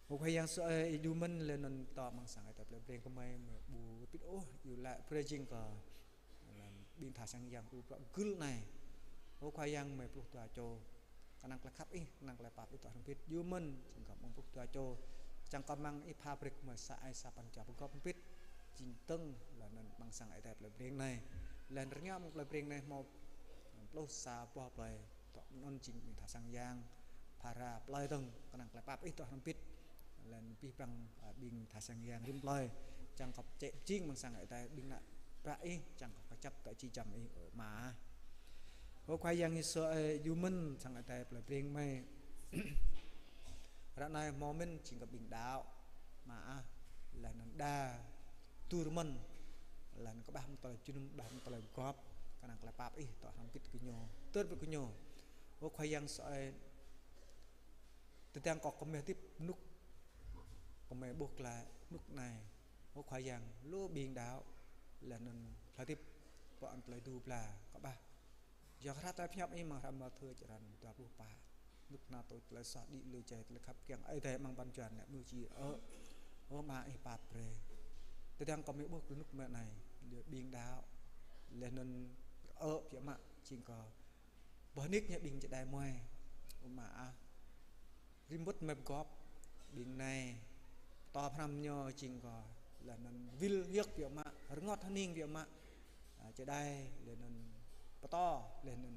Ơ Khua Yang sua, Ih djru mơ̆n laih anŭn tŏ amăng sang Ơi Adai plei Breng gơmơi, gơmơi ƀu pĭt ôh iâu laĭ brơi jing kơ ƀing tha sang Yang djru bruă gưl anai. Ơ Khua Yang, mơi pluh dua čô. Kơnang tơlơi khăp Ih, kơnang tơlơi pap Ih dŏ hrŏm hơbĭt. Yua mơ̆n, jing kơ mơ̆ng pluh dua čô. Čang kơ mơ̆ng Ih pha brơi kơ mơi sa ai sa pran jua pơgop hơbĭt. Jing dơ̆ng, laih anŭn mơ̆ng sang Ơi Adai plơi Breng anai. Laih anŭn rơngiă mơ̆ng plơi Breng anai hmâo pluh sa boh plơi. Dŏ anŭn jing ƀing tha sang yang, phara plơi dơ̆ng, kơnang tơlơi pap Ih dŏ hrŏm hơbĭt. Laih anŭn abih bang, a, ƀing tha sang yang rĭm plơi. Čang kơ pơčĕ pơjing mơ̆ng sang Ơi Adai, ƀing ană bă Ih, čang kơ kơjăp tơ či jăm Ih, ơ Ama. Ơ Khua Yang Yêsu ơi, yua mơ̆n sang Ơi Adai plơi Breng mơi. Ră anai hmâo mơ̆n jing kơ ƀing đaŏ, Ama ah, laih anŭn đa dur mơ̆n, laih anŭn kơƀah mơ̆ng tơlơi jơnum, kơƀah mơ̆ng tơlơi gop, kơnang tơlơi pap Ih dŏ hrŏm hơbĭt kơ ñu, tơl brơi kơ ñu. Ơ Khua Yang Yêsu ơi, tơdang kơ gơmơi hơdip rơnŭk, gơmơi ƀuh glaĭ rơnŭk anai. Ơ Khua Yang, lu ƀing đaŏ, laih anŭn hlơi hơdip pơ anăp tơlơi du bla kơƀah. Yua kơ hră tơlơi pơhiăp Ih amăng hră Mathiơ črăn dua pluh pă: Rơnŭk nao tui tơlơi soh, đĭ lui jai, tơlơi khăp kiăng Ơi Adai amăng pran jua ană mơnuih či ơ̆. Ơ Ama, Ih pap brơi. Tơdang gơmơi ƀuh glaĭ rơnŭk mơi anai, lu ƀing đaŏ, laih anŭn ơ̆ biă mă, jing kơ boh nik ñu ƀing čơđai muai. Ơ Ama ah, rĭm wơ̆t mơi pơgop, ƀing anai pơtô pơhrăm ñu jing kơ, laih anŭn wĭl hiơk biă mă, rơngot hơning biă mă, a, čơđai, laih anŭn pơtô, laih anŭn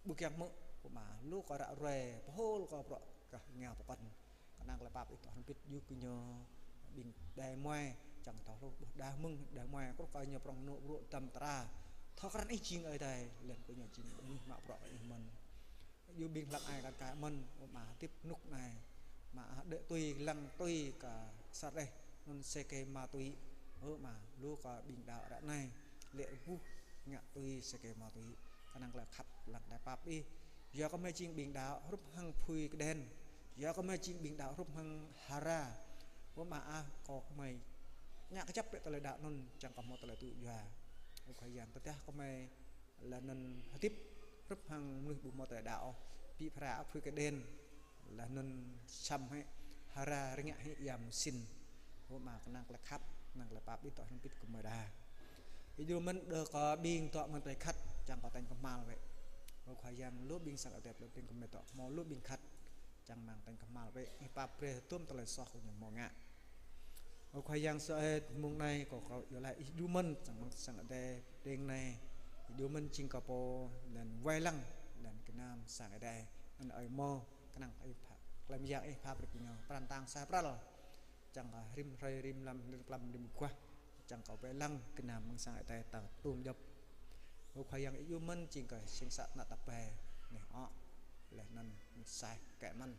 ƀu kiăng hmư̆. Ơ Ama, lu kơ ră ruai, pơhôl kơ bruă gah rơngiao pơkŏn. Kơnang tơlơi pap Ih dŏ hrŏm hơbĭt, yua kơ ñu ƀing čơđai muai, čang kơ thâo hluh ƀuh đah mơ̆ng, đah muai, truh kơ ñu prŏng anŏ bruă tơdăm tơra. Thâo krăn Ih jing Ơi Adai, laih kơ ñu jing ƀing mă bruă kơ Ih mơ̆n. Yua ƀing hlăk ai kăn kaĭ mơ̆n, Ama hơdip rơnŭk anai. Ama ah, đuaĭ tui, lăng tui kơ asar rơđeh, anŭn sê kê ma túy. Ơ Ama, lu kơ ƀing đaŏ ră anai, lê̆ rơbuh ngă tui sê kê ma túy. Kơnang tơlơi khăp, kơnang tơlơi pap Ih. Yua kơ gơmơi jing ƀing đaŏ hrup hăng apui kơđen. Yua kơ gơmơi jing ƀing đaŏ hrup hăng hara. Ơ Ama ah, kơ gơmơi ngă kơjăp bĕ tơlơi đaŏ anŭn, čang kơ hmâo tơlơi tŭ yua. Ơ Khua Yang, tơdah gơmơi laih anŭn hơdip hrup hăng mơnuih ƀu hmâo tơlơi đaŏ ôh, ƀĭ phara apui kơđen, laih anŭn săm hĭ, hara rơngiă hĭ ia mơsĭn. Ơ Ama, kơnang tơlơi khăp, kơnang tơlơi pap Ih dŏ hrŏm hơbĭt kơ gơmơi đa. Ih djru mơ̆n đơ kơ ƀing dŏ mơ̆ng tơlơi khăt, čang kơ tañ kơhma̱l wơ̆t. Ơ Khua Yang, lu ƀing sang Ơi Adai plơi Breng gơmơi dŏ hmâo lu ƀing khăt, čang mơ̆ng tañ kơhma̱l wơ̆t, Ih pap brơi hơdôm tơlơi soh kơ ñu hmâo ngă. Ơ Khua Yang Yêsu ơi, mông anai kâo kâo iâu laĭ Ih djru mơ̆n, čang mơ̆ng sang Ơi Adai Breng anai. Ih djru mơ̆n jing kơ pô, laih anŭn wai lăng, laih anŭn gơnam sang Ơi Adai. Anŭn ơi mơ̆, kơnang Ih pha, tơlơi mơyang Ih pap brơi kơ ñu, pran tang suaih pral. Čang kơ rĭm hrơi, rĭm mlam, rĭm mlam, rĭm mlam aguah. Čang kơ wai lăng gơnam mơ̆ng sang Ơi Adai ta tơm djŏp. Ơ Khua Yang, Ih djru mơ̆n jing kơ sing sa ană tap bai, neh ŏ, laih anŭn saih kĕ mơ̆n.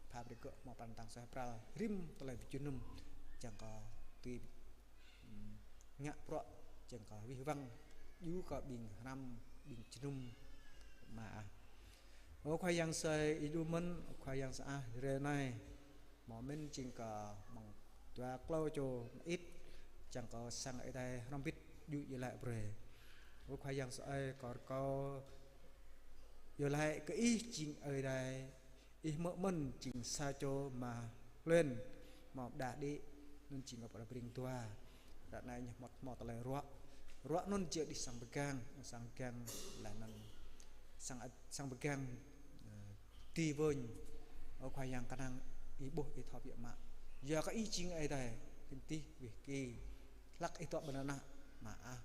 Pha brơi gơ̆ hmâo pran tang suaih pral, rĭm tơlơi pơjơnum, čang kơ tui, ưm, ngă bruă, čang kơ wih wăng, djru kơ ƀing hrăm, ƀing jơnum, Ama ah. Ơ Khua Yang Yêsu ơi, Ih djru mơ̆n, Ơ Khua Yang Yêsu ah, hrơi anai hmâo mơ̆n jing kơ mơ̆ng dua klâo čô mơit, čang kơ sang Ơi Adai hrŏm hơbĭt djru iâu laĭ brơi. Ơ Khua Yang Yêsu ơi, kâo rơkâo iâu laĭ kơ Ih jing Ơi Adai, Ih hmư̆ mơ̆n jing sa čô mă hluen, mă pơđah đĭ, anŭn jing kơ plơi Breng Dua. Ră anai ñu hmâo, hmâo tơlơi ruă. Ruă anŭn jing đĭ sang pơgang, sang pơgang laih anŭn sang, sang pơgang, ơ, ti vơnh. Ơ Khua Yang, kơnang Ih ƀuh, Ih thâo biă mă. Yua kơ Ih jing Ơi Adai, hĭn tih wih ki. Hlăk Ih dŏ ƀơi anăp, Ama ah.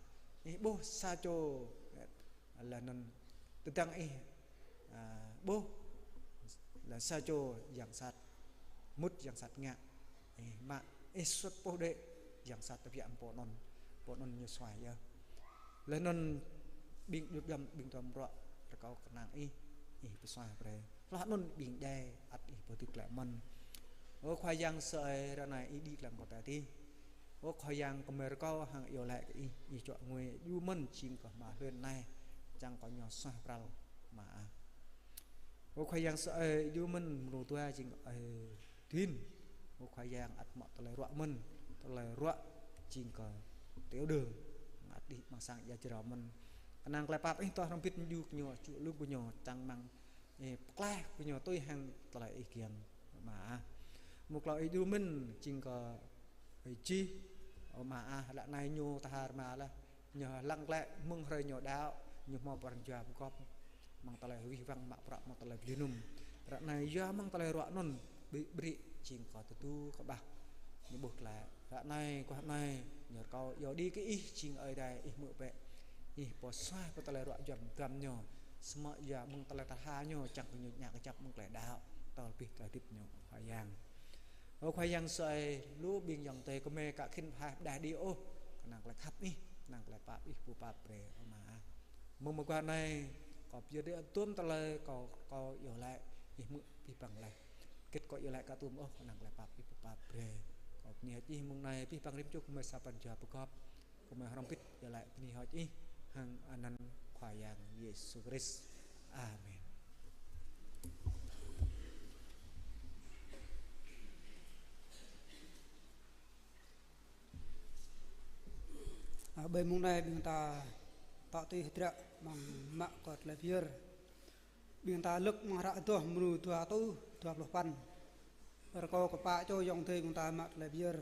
Ih ƀuh sa čô, laih anŭn tơdang Ih, a, ƀuh, laih sa čô yang sat, mŭt yang sat ngă. Ih mă, Ih suôt pô đĕ, yang sat tơbiă mơ̆ng pô anŭn. Pô anŭn ñu suaih yơh. Laih anŭn ƀing djŭp djăm, ƀing duăm ruă, rơkâo kơnang Ih, Ih pơsuaih brơi. Hloh anŭn ƀing djai ăt Ih pơdŭt glaĭ mơ̆n. Ơ Khua Yang Yêsu ơi, ră anai Ih đĭ lăm pơtao adih. Ơ Khua Yang, gơmơi rơkâo hăng iâu laĭ kơ Ih, Ih čuă ngui, djru mơ̆n jing kơ mă hluen anai, čang kơ ñu suaih pral, Ama ah. Ơ Khua Yang Yêsu ơi, djru mơ̆n mơnu dua jing ơi Din. Ơ Khua Yang, ăt hmâo tơlơi ruă mơ̆n, tơlơi ruă jing kơ tiểu đường, ăt đĭ amăng sang ia jrao mơ̆n. Kơnang tơlơi pap Ih dŏ hrŏm hơbĭt, djru kơ ñu, čuă lung kơ ñu, čang mơ̆ng Ih pơklaih kơ ñu tui hăng tơlơi Ih kiăng, Ama ah. Mơ̆ng klâo Ih djru mơ̆n jing kơ ơi Jih, Ama ah, ră anai ñu tha rơma laih. Ñu lăng glaĭ mơ̆ng hrơi ñu đaŏ, ñu hmâo pran jua pơgop. mơ̆ng tơlơi wih wăng mă bruă mơ̆ng tơlơi bơli anŭn. Ră anai yua mơ̆ng tơlơi ruă anŭn, ƀrĭ, ƀrĭ jing kâo tơdu kơ ƀah. Ñu ƀuh glaĭ. Ră anai, guah anai, ñu rơkâo iâu đĭ kơ Ih jing Ơi Adai, Ih hmư̆ bĕ. Ih pô suaih pơ tơlơi ruă yuam duăm ñu. Samơ̆ yua mơ̆ng tơlơi tơha ñu, čang kơ ñu ngă kơjăp mơ̆ng tơlơi đaŏ, tơl abih tơlơi hơdip ñu, Khua Yang. Ơ Khua Yang sơai, lu ƀing ayŏng adơi gơmơi ka khĭn pơhaih pơđeh đĭ ôh, kơnang tơlơi khăp Ih, kơnang tơlơi pap Ih pơpap brơi, Ama ah. Mơ̆ng mơguah anai, kâo pơyơr đĭ tơm tơlơi kâo, kâo iâu laĭ, Ih hmư̆ abih bang laih. Hơget kâo iâu laĭ ka tŭ ôh, kơnang tơlơi pap Ih pơpap brơi. Kâo bơni hơơč Ih mơ̆ng anai, abih bang rĭm čô gơmơi sa pran jua pơgop. Gơmơi hrŏm hơbĭt iâu laĭ bơni hơơč Ih hăng anăn Khua Yang Yêsu Krist. Amen. A, ƀơi mông anai ƀing ta tŏ tui hơdră amăng mă kơ tơlơi pơyơr. Ƀing ta lơ̆k amăng hră Adoh mrô dua rơtuh dua pluh păn. Rơkâo kơ pă čô ayŏng adơi ƀing ta mă tơlơi pơyơr.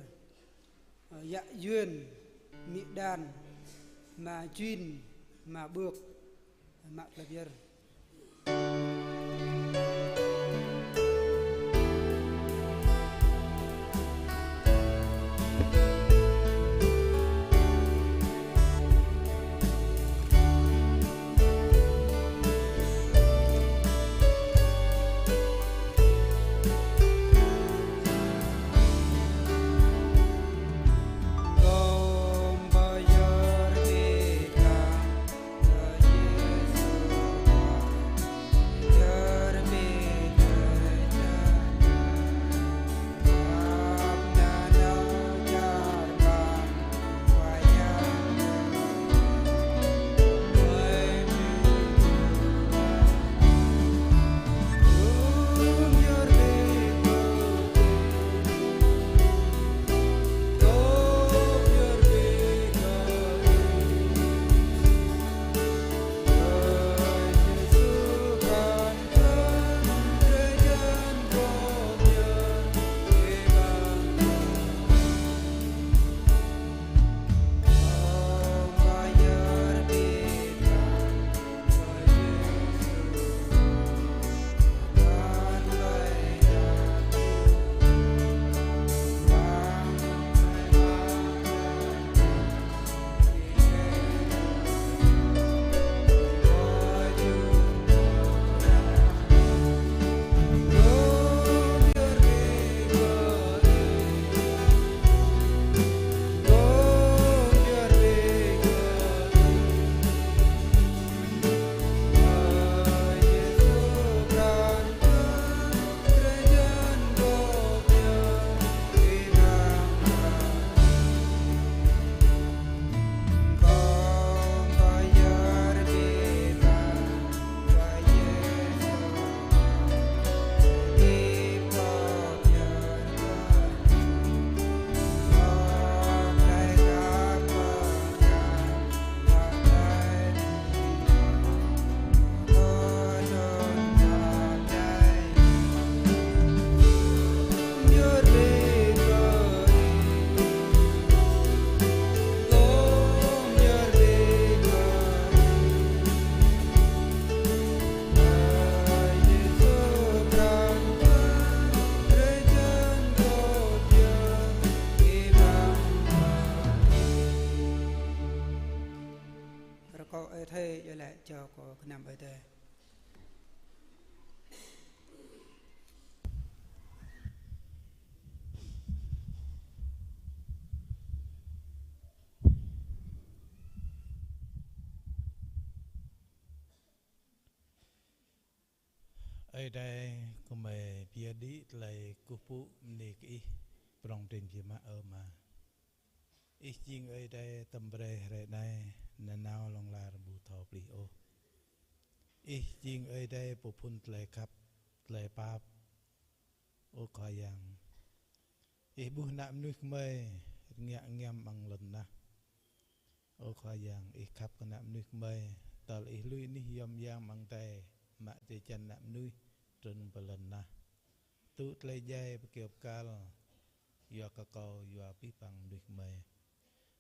Ơ, Yă Yuan, Mĭ Đan, Ama Jin, Ama Ƀơk, mă tơlơi pơyơr. Rơkâo Ơi Adai iâu laĭ jao kơ gơnam Ơi Adai. Ơi Adai, gơmơi pơyơr đĭ tơlơi kơkuh pơpŭ bơni kơ Ih, prŏng prin biă mă, ơ Ama. Ih jing Ơi Adai tơm brơi hrơi anai, nanao hlŏng lar ƀu thâo pơplih ôh. Ih jing Ơi Adai pô phŭn tơlơi khăp, tơlơi pap. Ơ Khua Yang, Ih ƀuh ană mơnuih gơmơi rơngiă rơngiăm amăng lŏn tơnah. Ơ Khua Yang, Ih khăp kơ ană mơnuih gơmơi, tơl Ih lui anih yom yang amăng adai, mă drơi jan ană mơnuih trŭn pơ lŏn tơnah. Tŭ tơlơi djai pơkơyâo pơkăl, yua kơ kâo, yua abih bang mơnuih gơmơi.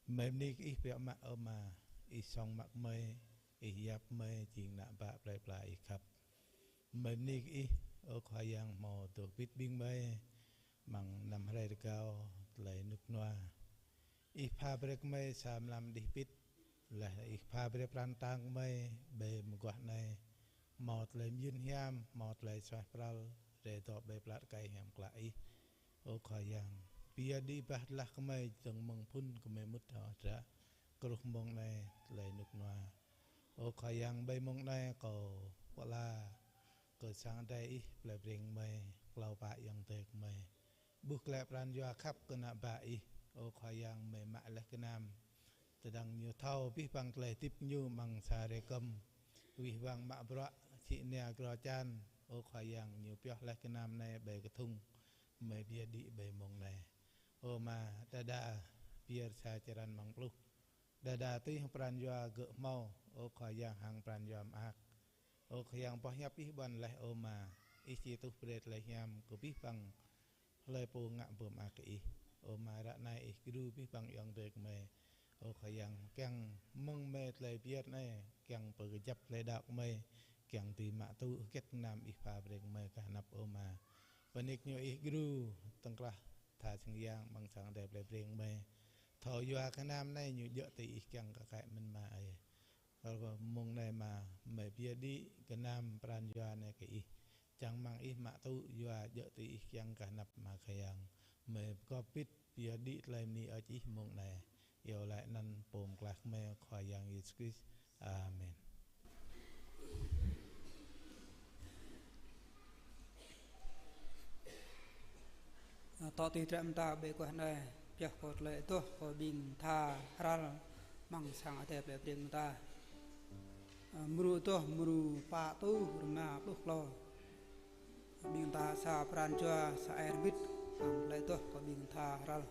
Gơmơi bơni kơ Ih biă mă, ơ Ama, Ih song mă gơmơi, Ih yap gơmơi jing ană bă plơi pla Ih khăp. Gơmơi bơni kơ Ih, ơ Khua Yang, hmâo dŏ hơbĭt ƀing gơmơi amăng năm hrơi rơgao tơlơi rơnŭk rơnua. Ih pha brơi kơ gơmơi sa mlam đih pĭt, laih Ih pha brơi pran kơtang gơmơi ƀơi mơguah anai hmâo tơlơi mơyun hiam, hmâo tơlơi suaih pral, rai dŏ ƀơi plat kơđai hiam klă Ih. Ơ Khua Yang, pơyơr đĭ bah tơlah gơmơi dơ̆ng mơ̆ng phŭn gơmơi mŭt hơdră truh mông anai tơlơi rơnŭk rơnua. Ơ Khua Yang, ƀơi mông anai kâo pơala kơ sang adai Ih plơi Breng gơmơi, klâo pă ayŏng adơi gơmơi. Ƀuh glaĭ pran jua khăp kơ ană bă Ih, ơ Khua Yang, gơmơi mă laih gơnam. Tơdang ñu thâo abih bang tơlơi hơdip ñu amăng sa hrơi kơm, abih bang mă bruă, sĭ nia grô čan, ơ Khua Yang, ñu pioh laih gơnam anai ƀơi kơthŭng, gơmơi pơyơr đĭ ƀơi mông anai. Ơ Ama, đơđa pơyơr sa črăn amăng pluh. Đơđa tui hăng pran jua gơ̆ hmâo, ơ Khua Yang, hăng pran jua mơak. Ơ Khua Yang, boh hiăp Ih ƀuăn laih, ơ Ama, Ih či tuh brơi tơlơi hiam kơ abih bang hlơi pô ngă pơmơak kơ Ih. Ơ Ama, ră anai Ih djru abih bang ayŏng adơi gơmơi. Ơ Khua Yang, kiăng mơ̆ng gơmơi tơlơi pơyơr anai, kiăng pơkơjăp tơlơi đaŏ gơmơi, kiăng dưi mă tŭ hơget gơnam Ih pha brơi gơmơi kơ anăp, ơ Ama. Bơni kơ ñu Ih djru tơ̆ng krah tha sing yang amăng sang adai plơi Breng gơmơi. Thâo yua gơnam anai ñu djơ̆ tui Ih kiăng kơ kaĭ mơ̆n, Ama ơi. Kơ mông anai Ama, gơmơi pơyơr đĭ gơnam pran jua anai kơ Ih. Čang rơmang Ih mă tŭ yua djơ̆ tui Ih kiăng kơ anăp, Ama Khua Yang. Gơmơi pơgop pĭt pơyơr đĭ tơlơi bơni hơơč Ih mông anai. Iâu laĭ anăn Pô Pơklaih gơmơi, Khua Yang Yêsu Krist. Amen. Tŏ tui hơdră mơta ƀơi guah anai, pioh kơ tơlơi adoh kơ ƀing tha hrăl amăng sang adai plơi Breng mơta. Mrô adoh, mrô pă rơtuh rơma pluh klâo. Ƀing ta sa pran jua, sa ai rơbit, amăng tơlơi adoh kơ ƀing tha hrăl.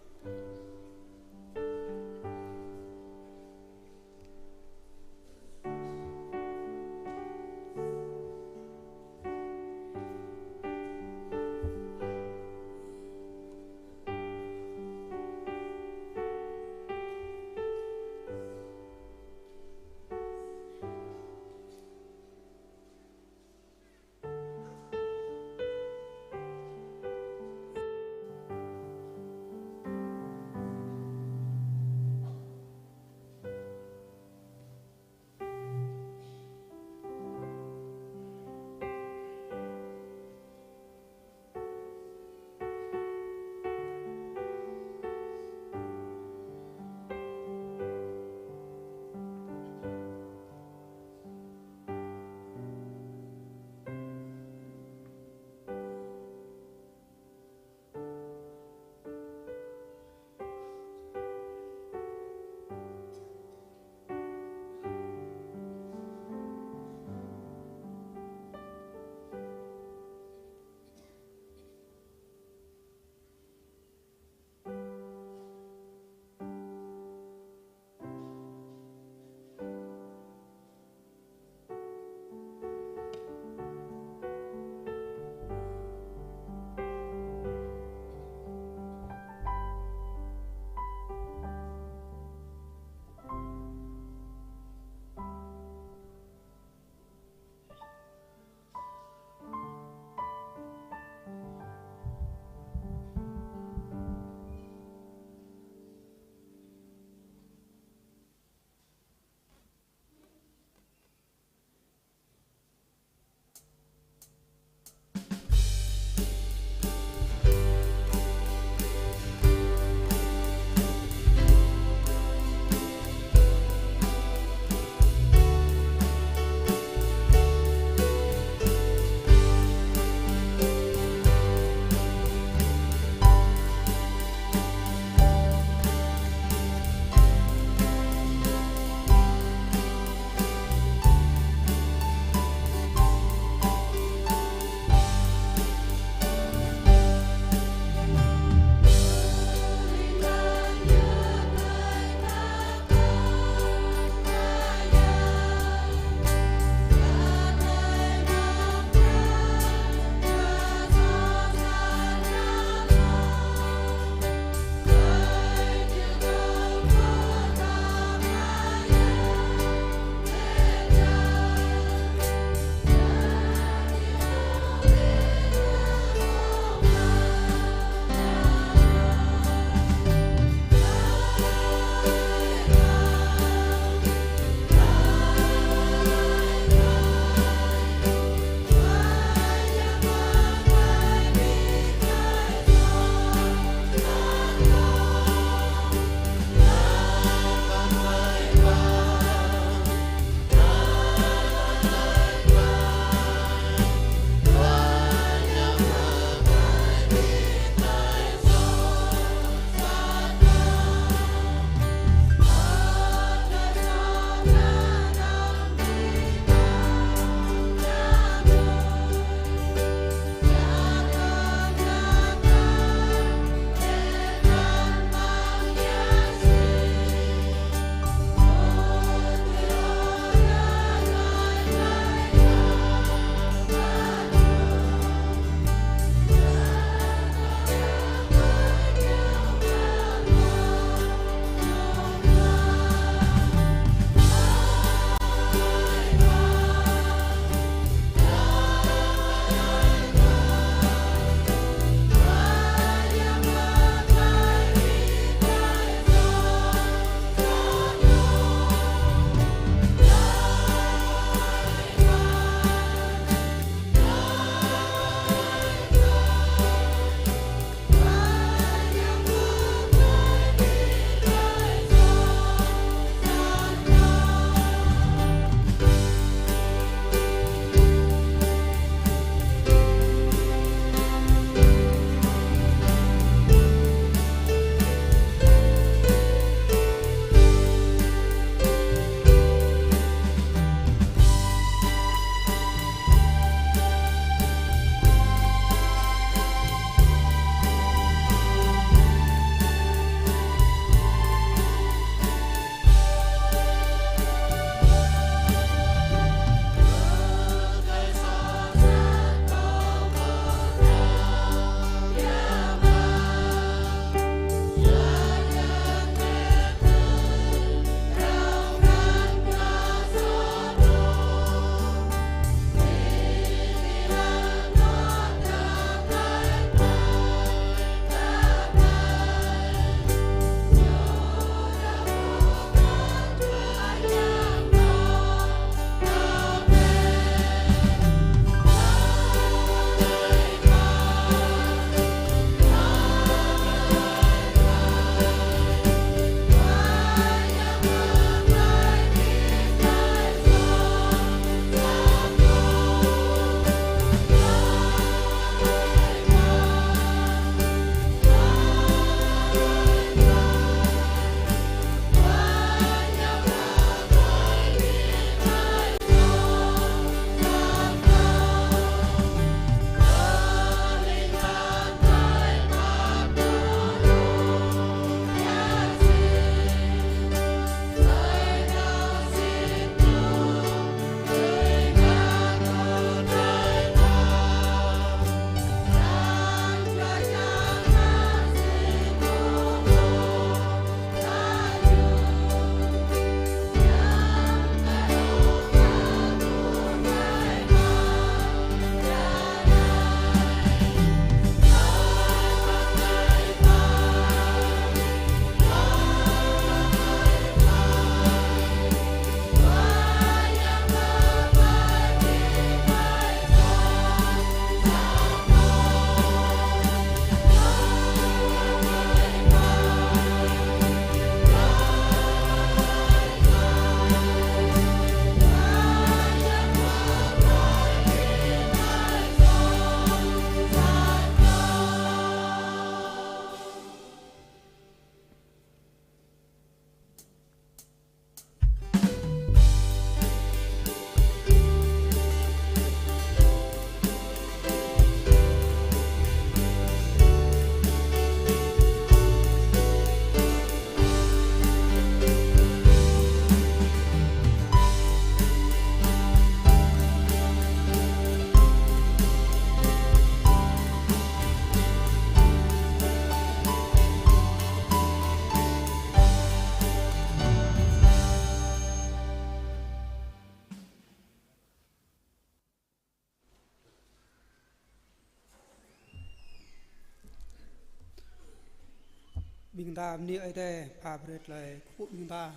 Ƀing ta bơni Ơi Adai pha brơi tơlơi kơkuh ƀing ta.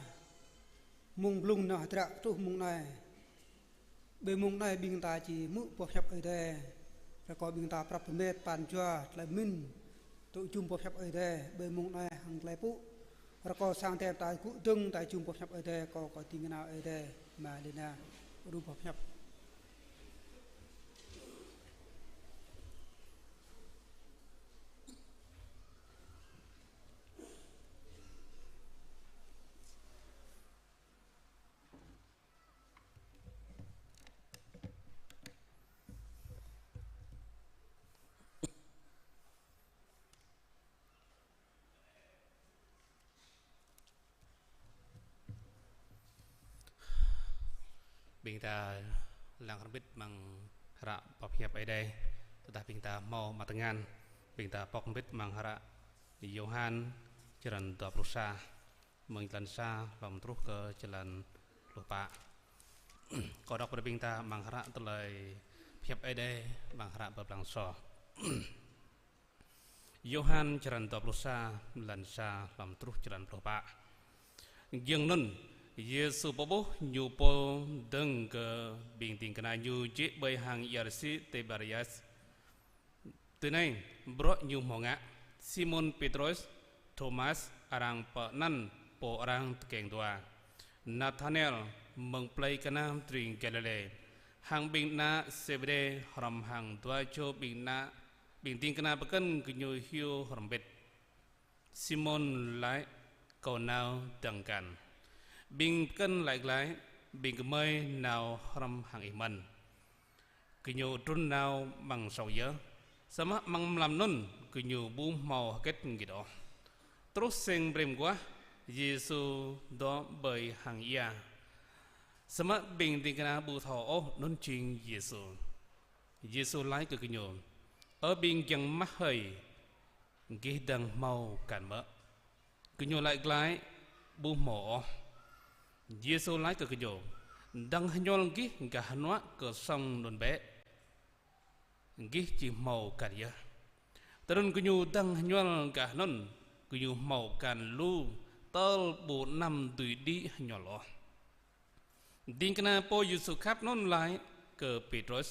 Mơ̆ng blung nao hơdră truh mơ̆ng anai. Ƀơi mông anai ƀing ta či hmư̆ boh hiăp Ơi Adai. Rơkâo ƀing ta prăp pơmet pran jua tơlơi mĭn tŭ jum boh hiăp Ơi Adai ƀơi mông anai hăng tơlơi pŭ. Rơkâo sang Ơi Adai ta gŭ dơ̆ng ta jum boh hiăp Ơi Adai, kâo kơ ding kơna Ơi Adai Ama Lina đru boh hiăp. Ƀing ta lăng hrŏm hơbĭt amăng hră boh hiăp Ơi Adai. Tơdah ƀing ta hmâo mă tơngan, ƀing ta pŏk hrŏm hơbĭt amăng hră Yôhan, črăn dua pluh sa, mơ̆ng črăn sa hlŏng truh kơ črăn pluh pă. Kâo đŏk brơi ƀing ta amăng hră tơlơi hiăp Ơi Adai, amăng hră pơblang soh. Yôhan črăn dua pluh sa, mơ̆ng črăn sa hlŏng truh črăn pluh pă. Giŏng anŭn, Yêsu pơƀuh Ñu pô dơ̆ng kơ ƀing ding kơna Ñu jĕ ƀơi hang ia rơsĭ Tiberias. Tơ anai, bruă Ñu hmâo ngă: Simôn Pêtrôs, Thômas, arăng pơanăn pô arăng tơkeng dua, Natanael, mơ̆ng plei Kana tring Galilê, hăng ƀing ană Sêbêđê hrŏm hăng dua čô ƀing ană, ƀing ding kơna pơkŏn gơñu hyu hrŏm hơbĭt. Simôn laĭ: Kâo nao dơ̆ng akan. Ƀing pơkŏn laĭ glaĭ: Ƀing gơmơi nao hrŏm hăng ih mơ̆n. Gơñu trŭn nao amăng sŏng yơh, samơ̆ amăng mlam anŭn gơñu ƀu hmâo hơget hơget ôh. Truh sing brơi mơguah, Yêsu dŏ ƀơi hang ia, samơ̆ ƀing ding kơna ƀu thâo ôh anŭn jing Yêsu. Yêsu laĭ kơ gơñu: Ơ ƀing giăng mah hơi, gih dơ̆ng hmâo akan mơ̆? Gơñu laĭ glaĭ: Ƀu hmâo ôh. Yêsu laĭ kơ gơñu: Dơ̆ng hơñual gih gah hơnuă kơ sŏng anŭn bĕ, gih či hmâo akan yơh. Tơdơi anŭn gơñu dơ̆ng hơñual gah anŭn, gơñu hmâo akan lu, tơl ƀu anăm dưi đĭ hơñual ôh. Ding kơna pô Yêsu khăp anŭn laĭ kơ Pêtrôs: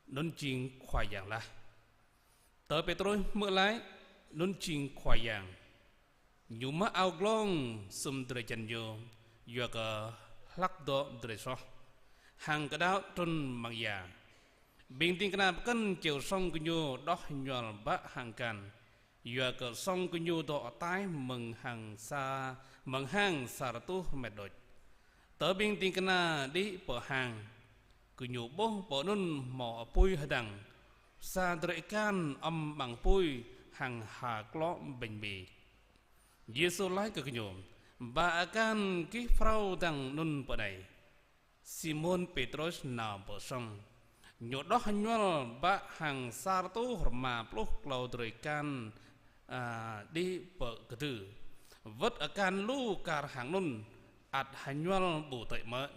Anŭn jing Khua Yang lah. Tơ Pêtrôs hmư̆ laĭ: Anŭn jing Khua Yang, ñu mă ao glông sum drơi jăn ñu, yua kơ hlăk dŏ drơi soh, hăng kơđao trŭn amăng ia. Ƀing ding kơna pơkŏn čeo sŏng gơñu đoh hơñual bă hăng akan, yua kơ sŏng gơñu dŏ ataih mơ̆ng hang sa, mơ̆ng hang sa rơtuh met đôč. Tơ ƀing ding kơna đĭ pơ hang, gơñu ƀuh pơ anŭn hmâo apui hơdăng, sa drơi akan ăm amăng apui hăng ha klŏ ƀañ mi. Yêsu laĭ kơ gơñu: Ba akan gih phrâo dơ̆ng anŭn pơ anai? Simôn Pêtrôs nao pơ sŏng. Ñu đoh hơñual bă hăng sa rơtuh rơma pluh klâo drơi akan, a, đĭ pơ kơdư. Wơ̆t akan lu kar hăng anŭn, ăt hơñual ƀu tơi mơ̆n.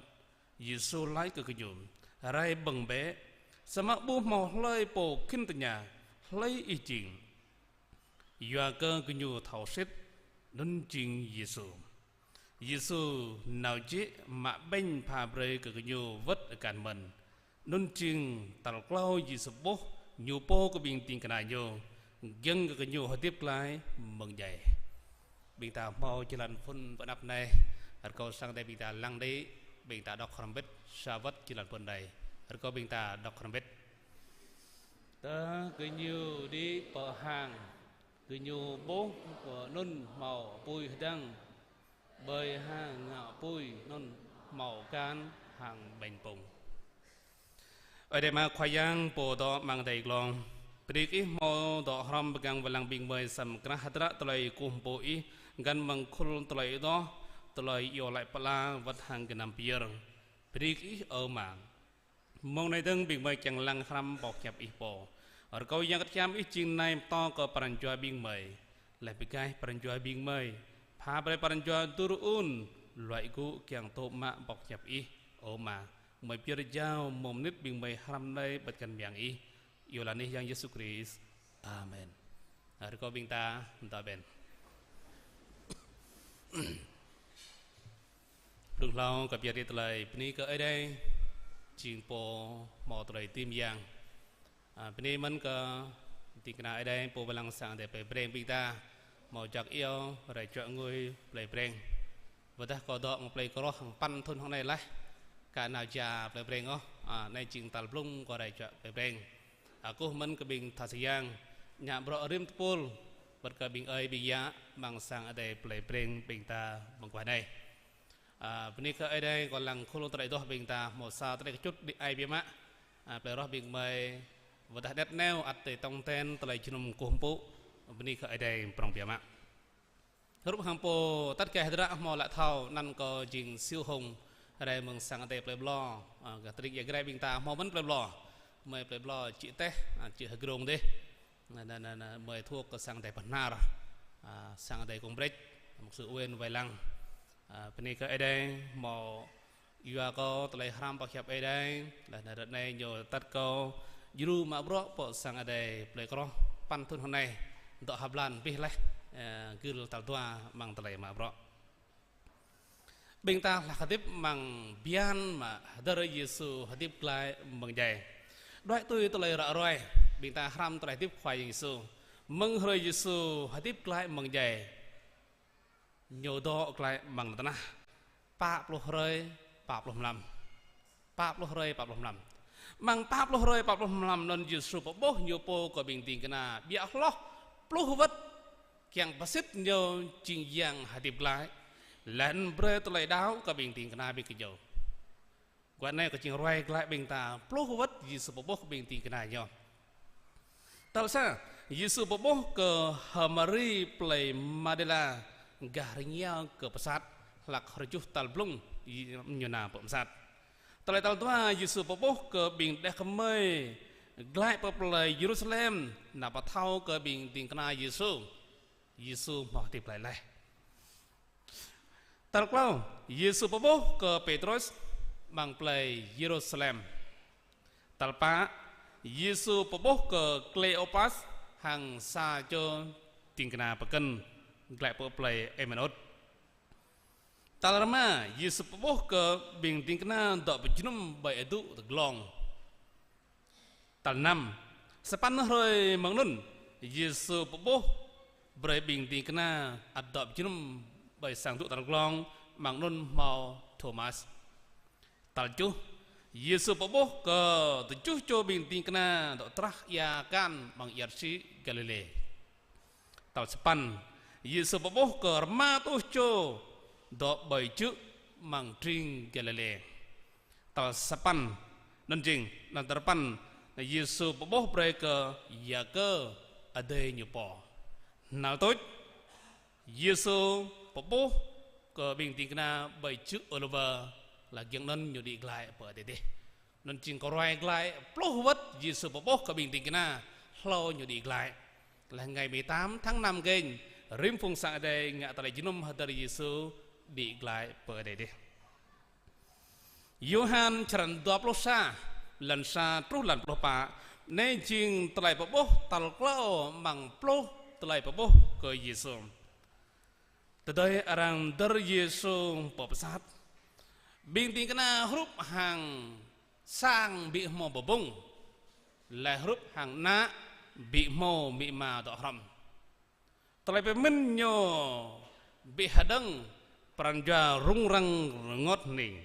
Yêsu laĭ kơ gơñu: Rai ƀơ̆ng bĕ, samơ̆ ƀu hmâo hlơi pô khĭn tơña: Hlơi ih jing? Yua kơ gơñu thâo sĭt anŭn jing Yêsu. Yêsu nao jĕ mă ƀañ pha brơi kơ gơñu wơ̆t akan mơ̆n. Anŭn jing tal klâo Yêsu ƀuh Ñu pô kơ ƀing ding kơna Ñu, giŏng kơ gơñu hơdip glaĭ mơ̆ng djai. Ƀing ta hmâo jơlan phŭn pơ anăp anai, rơkâo sang Ơi Adai ƀing ta lăng đĭ, ƀing ta đŏk hrŏm hơbĭt, sa wơ̆t jơlan phŭn anai. Rơkâo ƀing ta đŏk hrŏm hơbĭt. Tơ gơñu đĭ pơ hang, gơñu ƀuh pơ anŭn hmâo apui hơdăng, ƀơi hang ngă apui anŭn hmâo akan hăng ƀañ pŭng. Ơi Adai Ama Khua Yang pô dŏ amăng adai glông, bơni kơ Ih hmâo dŏ hrŏm pơgang wai lăng ƀing gơmơi samơ̆ krah hơdră tơlơi kơkuh pơpŭ Ih, găn mơ̆ng khul tơlơi adoh, tơlơi iâu laĭ pơala wơ̆t hăng gơnam pơyơr. Bơni kơ Ih, ơ Ama. Mông anai dơ̆ng ƀing gơmơi kiăng lăng hrăm boh hiăp Ih pô. Rơkâo Yang Bơngăt Hiam Ih jing nai pơtô kơ pran jua ƀing gơmơi. Laih pơgai pran jua ƀing gơmơi, pha brơi pran jua dơ̆ng rơun, luai gŭ kiăng tŭ mă boh hiăp Ih, ơ Ama. Gơmơi pơyơr jao mông mơnit ƀing gơmơi hrăm anai ƀơi găn mơyang Ih. Iâu laĭ anai Yang Yêsu Krist. Amen. Rơkâo ƀing ta pơtô bĕn. Blung hlâo kâo pơyơr tơlơi bơni kơ Ơi Adai, jing Pô hmâo tơlơi dưi mơyang. A, bơni mơ̆n kơ ding kơna Ơi Adai, Pô pơblang sang Ơi Adai plei Breng ƀing ta, hmâo jak iâu rai čuă ngui plei Breng. Wơ̆t dah kâo dŏ mơ̆ng plei Kroh hăng păn thŭn hăng anai laih, ka nao ja plei Breng ôh. A, anai jing tal blung kâo rai čuă plei Breng. Kơkuh mơ̆n kơ ƀing tha sang yang, ngă bruă rĭm tơpul, wơ̆t kơ ƀing ơi ƀing yă amăng sang Ơi Adai plei Breng ƀing ta mơguah anai. A, bơni kơ Ơi Adai, kâo lăng khul tơlơi adoh ƀing ta hmâo sa tơlơi kơčŭt đĭ ai biă mă. A, plei Roh ƀing gơmơi, wơ̆t dah đet neo ăt tơlơi tong ten tơlơi jơnum kơkuh pơpŭ. Bơni kơ Ơi Adai prŏng biă mă. Hrup hăng pô tăt kơ hơdră hmâo lă thâo, anăn kâo jing Siu Hung, rai mơ̆ng sang Ơi Adai plei Blo. A, gah tơring ia Grai ƀing ta hmâo mơ̆n plei Blo. Gơmơi plei Blo čih teh, a, čih Hơgrông dih. Anai, anai, anai, anai, gơmơi thuộc kơ sang Ơi Adai Bahnar, a, sang Ơi Adai Kông Brek, mục sư Uên Vai Lăng. A, bơni kơ Ơi Adai, hmâo yua kơ tơlơi hrăm pơhiăp Ơi Adai, laih anŭn ră anai ñu tăt kâo djru mă bruă pơ sang Ơi Adai plei Kroh, păn thŭn hăng anai, dŏ ha blan abih laih, a, gưl tal dua amăng tơlơi mă bruă. Ƀing ta hlak hơdip amăng bơyan mă hơdơr Yêsu hơdip glaĭ mơ̆ng djai. Đuaĭ tui tơlơi ră ruai, ƀing ta hrăm tơlơi hơdip Khua Yang Yêsu. Mơ̆ng hrơi Yêsu hơdip glaĭ mơ̆ng djai, ñu dŏ glaĭ amăng lŏn tơnah pă pluh hrơi pă pluh mlam. Pă pluh hrơi pă pluh mlam. Amăng pă pluh hrơi pă pluh mlam anŭn Yêsu pơƀuh ñu pô kơ ƀing ding kơna ƀiă hloh pluh wơ̆t, kiăng pơsĭt ñu jing Yang hơdip glaĭ, laih anŭn brơi tơlơi đaŏ kơ ƀing ding kơna ƀing gơñu. Guah anai kâo jing ruai glaĭ ƀing ta pluh wơ̆t Yêsu pơƀuh kơ ƀing ding kơna ñu. Tal sa, Yêsu pơƀuh kơ H'Mari plei Mađala gah rơngiao kơ pơsat, hlak hrơi tơjuh tal blung ñu nao pơ pơsat. Tơlơi tal dua, Yêsu pơƀuh kơ ƀing đah kơmơi glaĭ pơ plei Yêrusalem, nao pơthâo kơ ƀing ding kơna Yêsu, Yêsu hmâo hơdip glaĭ laih. Tal klâo, Yêsu pơƀuh kơ Pêtrôs amăng plei Yêrusalem. Tal pă, Yêsu pơƀuh kơ Klêôpas hăng sa čô ding kơna pơkŏn glaĭ pơ plei Êmaut. Tal rơma, Yêsu pơƀuh kơ ƀing ding kơna dŏ pơjơnum ƀơi adŭ tơglông. Tal năm, sapăn hrơi mơ̆ng anŭn, Yêsu pơƀuh brơi ƀing ding kơna ăt dŏ pơjơnum ƀơi sang adŭ tơglông, amăng anŭn hmâo Thômas. Tal tơjuh, Yêsu pơƀuh kơ tơjuh čô ƀing ding kơna dŏ trah ia akan amăng ia rơsĭ Galilê. Tal sapăn, Yêsu pơƀuh kơ rơma rơtuh čô dŏ ƀơi čư̆ amăng tring Galilê. Tal sapăn, anŭn jing, anŭn tal sapăn, Yêsu pơƀuh brơi kơ Yakơ, adơi ñu pô. Tal tuč, Yêsu pơƀuh kơ ƀing ding kơna ƀơi čư̆ Ôliwơ, laih giŏng anŭn ñu đĭ glaĭ pơ adih dih. Anŭn jing kơ ruai glaĭ pluh wơ̆t Yêsu pơƀuh kơ ƀing ding kơna hlâo ñu đĭ glaĭ. Laih ngày mười tám tháng năm gơ̆ng, rĭm phung sang Ơi Adai ngă tơlơi jơnum hơdơr Yêsu đĭ glaĭ pơ adih dih. Yôhan črăn dua pluh sa, lăn sa truh lăn pluh pă, anai jing tơlơi pơƀuh tal klâo amăng pluh tơlơi pơƀuh kơ Yêsu. Tơdơi arăng dơr Yêsu pơ pơsat, ƀing ding kơna hrup hăng sang ƀu hmâo bơbŭng, laih hrup hăng ană ƀu hmâo amĭ ama dŏ hrŏm. Tơlơi pơmĭn ñu ƀu hơđơ̆ng, pran jua rŭng răng rơngot hơning.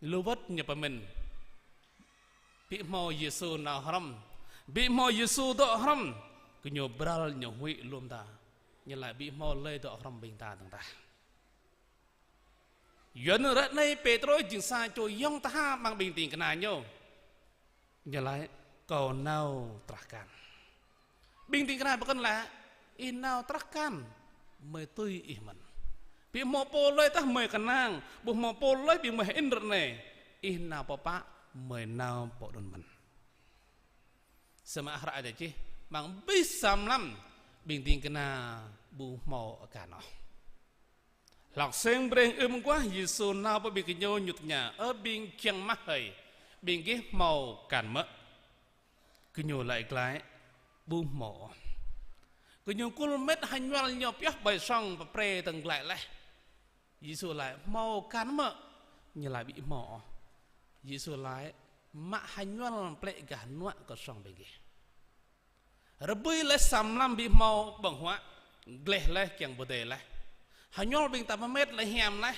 Lu wơ̆t ñu pơmĭn, ƀu hmâo Yêsu nao hrŏm, ƀu hmâo Yêsu dŏ hrŏm, gơñu bral ñu huĭ lŏm ta. Ñu laĭ ƀu hmâo hlơi dŏ hrŏm ƀing ta dơ̆ng tah. Yua anŭn ră anai Pêtrôs jing sa čô yŏng tha amăng ƀing ding kơna ñu. Ñu laĭ, kâo nao trah akan. Ƀing ding kơna pơkŏn laĭ, ih nao trah akan, gơmơi tui ih mơ̆n. Ƀu hmâo pô hlơi tah gơmơi kơnang, ƀu hmâo pô hlơi ƀing gơmơi hơĭn ră anai, ih nao pơpă, gơmơi nao pơ anŭn mơ̆n. Samơ̆ hră Ơi Adai čih, amăng abih sa mlam, ƀing ding kơna ƀu hmâo akan ôh. Hlak sing breng ưm mơguah Yêsu nao pơ ƀing gơñu, ñu tơña, ơ ƀing kiăng mah hơi, ƀing gih hmâo akan mơ̆? Gơñu laĭ glaĭ, ƀu hmâo ôh. Gơñu kul mĕt hơñual ñu pioh ƀơi song pơprê tơ̆ng glaĭ laih. Yêsu laĭ: Hmâo akan mơ̆? Ñu laĭ: Ƀu hmâo ôh. Yêsu laĭ: Mă hơñual plĕ gah hnuă kơ song ƀing gih. Rơbưi laih sa mlam ƀu hmâo ƀơ̆ng huă, gleh laih kiăng pơdơi laih. Hơñual ƀing ta pơmĕt laih hiam laih.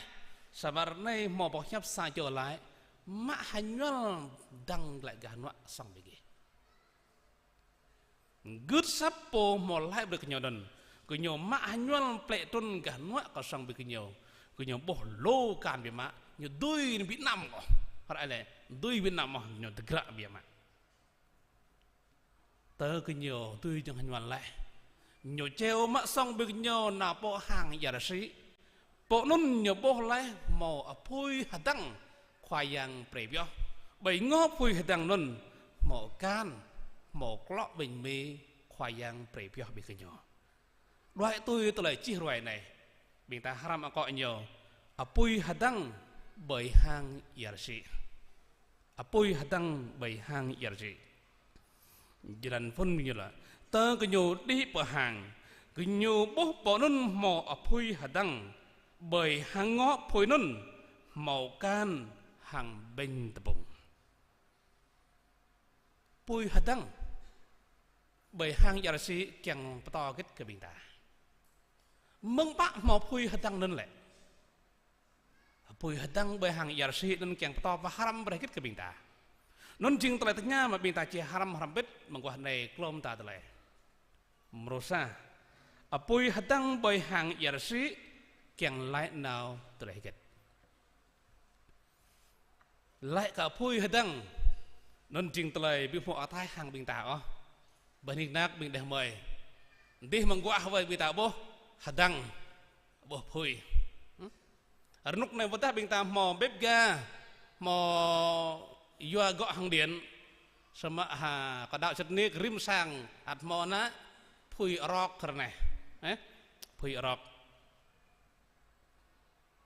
Samơ̆ anai hmâo boh hiăp sa čô laĭ: Mă hơñual dơ̆ng glaĭ gah hnuă song ƀing gih. Gưt asăp pô hmâo laĭ brơi kơ gơñu anŭn. Gơñu mă hơñual plĕ trŭn gah hnuă kơ song ƀing gơñu. Gơñu ƀuh lu akan biă mă, ñu dưi ƀu năm ôh. Hră anai, dưi ƀu năm ôh, ñu tơgră biă mă. Tơ gơñu dưi jing hơñual laih, ñu čeo mă song ƀing gơñu nao pơ hang ia rơsĭ. Pơ anŭn ñu ƀuh laih hmâo apui hơdăng Khua Yang brơi pioh. Ƀơi ngŏ apui hơdăng anŭn hmâo akan, hmâo klŏ ƀañ mì Khua Yang brơi pioh ƀing gơñu. Đuaĭ tui tơlơi čih ruai anai, ƀing ta hrăm akŏ ñu: Apui hơdăng ƀơi hang ia rơsĭ. Apui hơdăng ƀơi hang ia rơsĭ. Jơlan phŭn ñu laĭ: Tơ gơñu đĭ pơ hang, gơñu ƀuh pơ anŭn hmâo apui hơdăng, ƀơi hang ngŏ apui anŭn hmâo akan hăng ƀañ tơpŭng. Apui hơdăng ƀơi hang ia rơsĭ kiăng pơtô hơget kơ ƀing ta? Mơ̆ng pă hmâo apui hơdăng anŭn lĕ? Apui hơdăng ƀơi hang ia rơsĭ anŭn kiăng pơtô pơhrăm brơi hơget kơ ƀing ta? Anŭn jing tơlơi tơña mơ̆ ƀing ta či hrăm hrŏm hơbĭt mơguah anai klŏm ta tơlơi. Mrô sa, apui hơdăng ƀơi hang ia rơsĭ kiăng laĭ nao tơlơi hơget? Laĭ kơ apui hơdăng, anŭn jing tơlơi ƀu hmâo ataih hăng ƀing ta ôh. Bơni kơnăk ƀing đah mơi. Dih mơguah wơi ƀing ta ƀuh hơdăng, ƀuh apui. Hm? Rơnŭk anai ƀôdah ƀing ta hmâo bếp ga, hmâo yua gŏ hăng điện. Samơ̆ ha, kơ đaŏ sĭt nik rĭm sang ăt hmâo ană apui rơ̆k rơneh. Hă? Apui rơ̆k.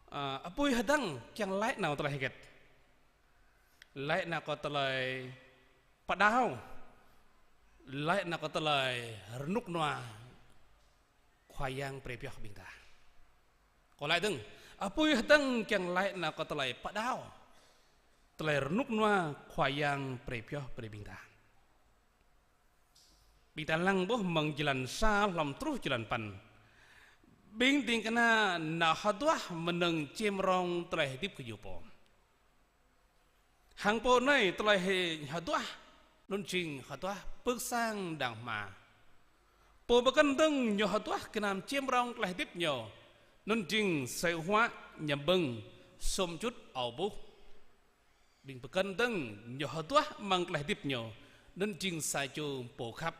Ơ, apui hơdăng kiăng laĭ nao tơlơi hơget? Laĭ nao kơ tơlơi pơđao. Laĭ nao kơ tơlơi rơnŭk rơnua Khua Yang brơi pioh ƀing ta. Kâo laĭ dơ̆ng, apui hơdăng kiăng laĭ nao kơ tơlơi pơđao, tơlơi rơnŭk rơnua Khua Yang brơi pioh brơi ƀing ta. Ƀing ta lăng ƀuh mơ̆ng jơlan sa hlŏm truh jơlan păn. Ƀing ding kơna nao hơduah mơnơ̆ng čem rông tơlơi hơdip kơ ñu pô. Hăng pô anai tơlơi hê-, hơduah, anŭn jing hơduah pưk sang đang hma. Pô pơkŏn dơ̆ng ñu hơduah gơnam čem rông tơlơi hơdip ñu, anŭn jing asơi huă, ñăm ƀơ̆ng, sum jŭt, ao ƀuh. Ƀing pơkŏn dơ̆ng ñu hơduah amăng tơlơi hơdip ñu, anŭn jing sa čô pô khăp,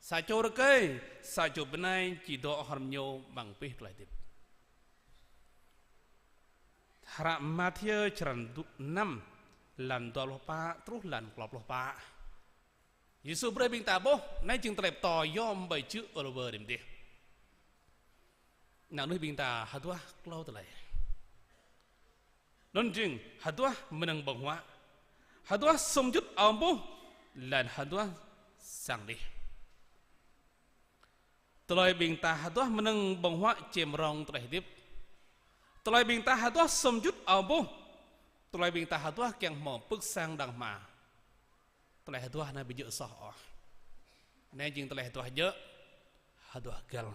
sa čô rơkơi, sa čô bơnai či dŏ hrŏm ñu amăng abih tơlơi hơdip. Hră Mathiơ črăn du-, năm, lan dua pluh pă truh lan klâo pluh pă. Yêsu brơi ƀing ta ƀuh, anai jing tơlơi pơtô yom ƀơi čư̆ Ôliwơ rĭm dih. Anŭn ƀing ta hơduah klâo tơlơi. Anŭn jing hơduah mơnơ̆ng ƀơ̆ng huă, hơduah sum jŭt ao ƀuh, laih anŭn hơduah sang đih. Tơlơi ƀing ta hơduah mơnơ̆ng ƀơ̆ng huă čem rông tơlơi hơdip. Tơlơi ƀing ta hơduah sum jŭt ao ƀuh. Tơlơi ƀing ta hơduah kiăng hmâo pưk sang đang hma. Tơlơi hơduah anai ƀu djơ̆ soh ôh. Anai jing tơlơi hơduah djơ̆, hơduah găl.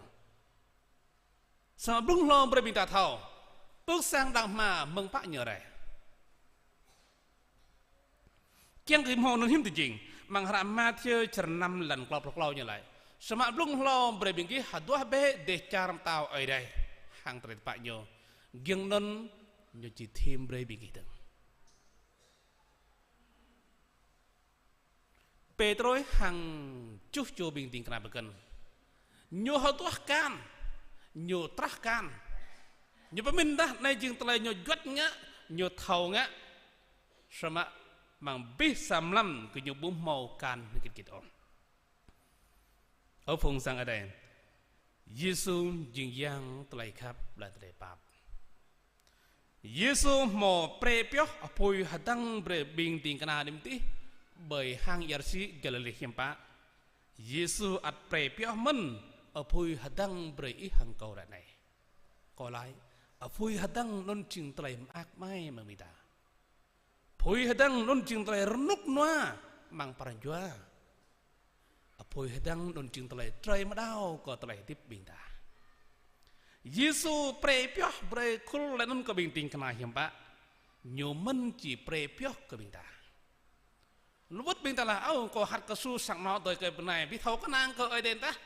Samơ̆ blung hlâo brơi ƀing ta thâo, pưk sang đang hma mơ̆ng pă ñu rai. Kiăng kơ hmâo anŭn hiư̆m tơjing, amăng hră Mathiơ črăn năm lan klâo pluh klâo ñu laĭ: Samơ̆ blung hlâo brơi ƀing gih hơduah bĕ dêh čar pơtao Ơi Adai hăng tơlơi tơpă ñu, giŏng anŭn ñu či thim brơi ƀing gih dơ̆ng. Pêtrôs hăng tơjuh čô ƀing ding kơna pơkŏn. Ñu hơduah akan, ñu trah akan. Ñu pơmĭn dah anai jing tơlơi ñu juăt ngă, ñu thâo ngă. Samơ̆ amăng abih sa mlam gơñu ƀu hmâo akan hơget hơget ôh. Ơ phung sang Ơi Adai, Yêsu jing Yang tơlơi khăp, laih tơlơi pap. Yêsu hmâo brơi pioh apui hơdăng brơi ƀing ding kơna đĭ mơdih ƀơi hang ia rơsĭ Galilê hiư̆m pă. Yêsu ăt brơi pioh mơ̆n Apui hơdăng brơi ih hăng kâo ră anai. Kâo laĭ, apui hơdăng anŭn jing tơlơi mơak mai mơ̆ng ƀing ta. Apui hơdăng anŭn jing tơlơi rơnŭk rơnua amăng pran jua. Apui hơdăng anŭn jing tơlơi trơi mơđao kơ tơlơi hơdip ƀing ta. Yêsu pre pioh brơi khul laih anŭn kơ ƀing ding kơna hiam pă. Ñu mơ̆n či pre pioh kơ ƀing ta. Lu wơ̆t ƀing ta laĭ, ơ, kâo hăt kơsu sang anŏ tui kơ bơnai, ƀu thâo kơnang kơ Ơi Adai tah.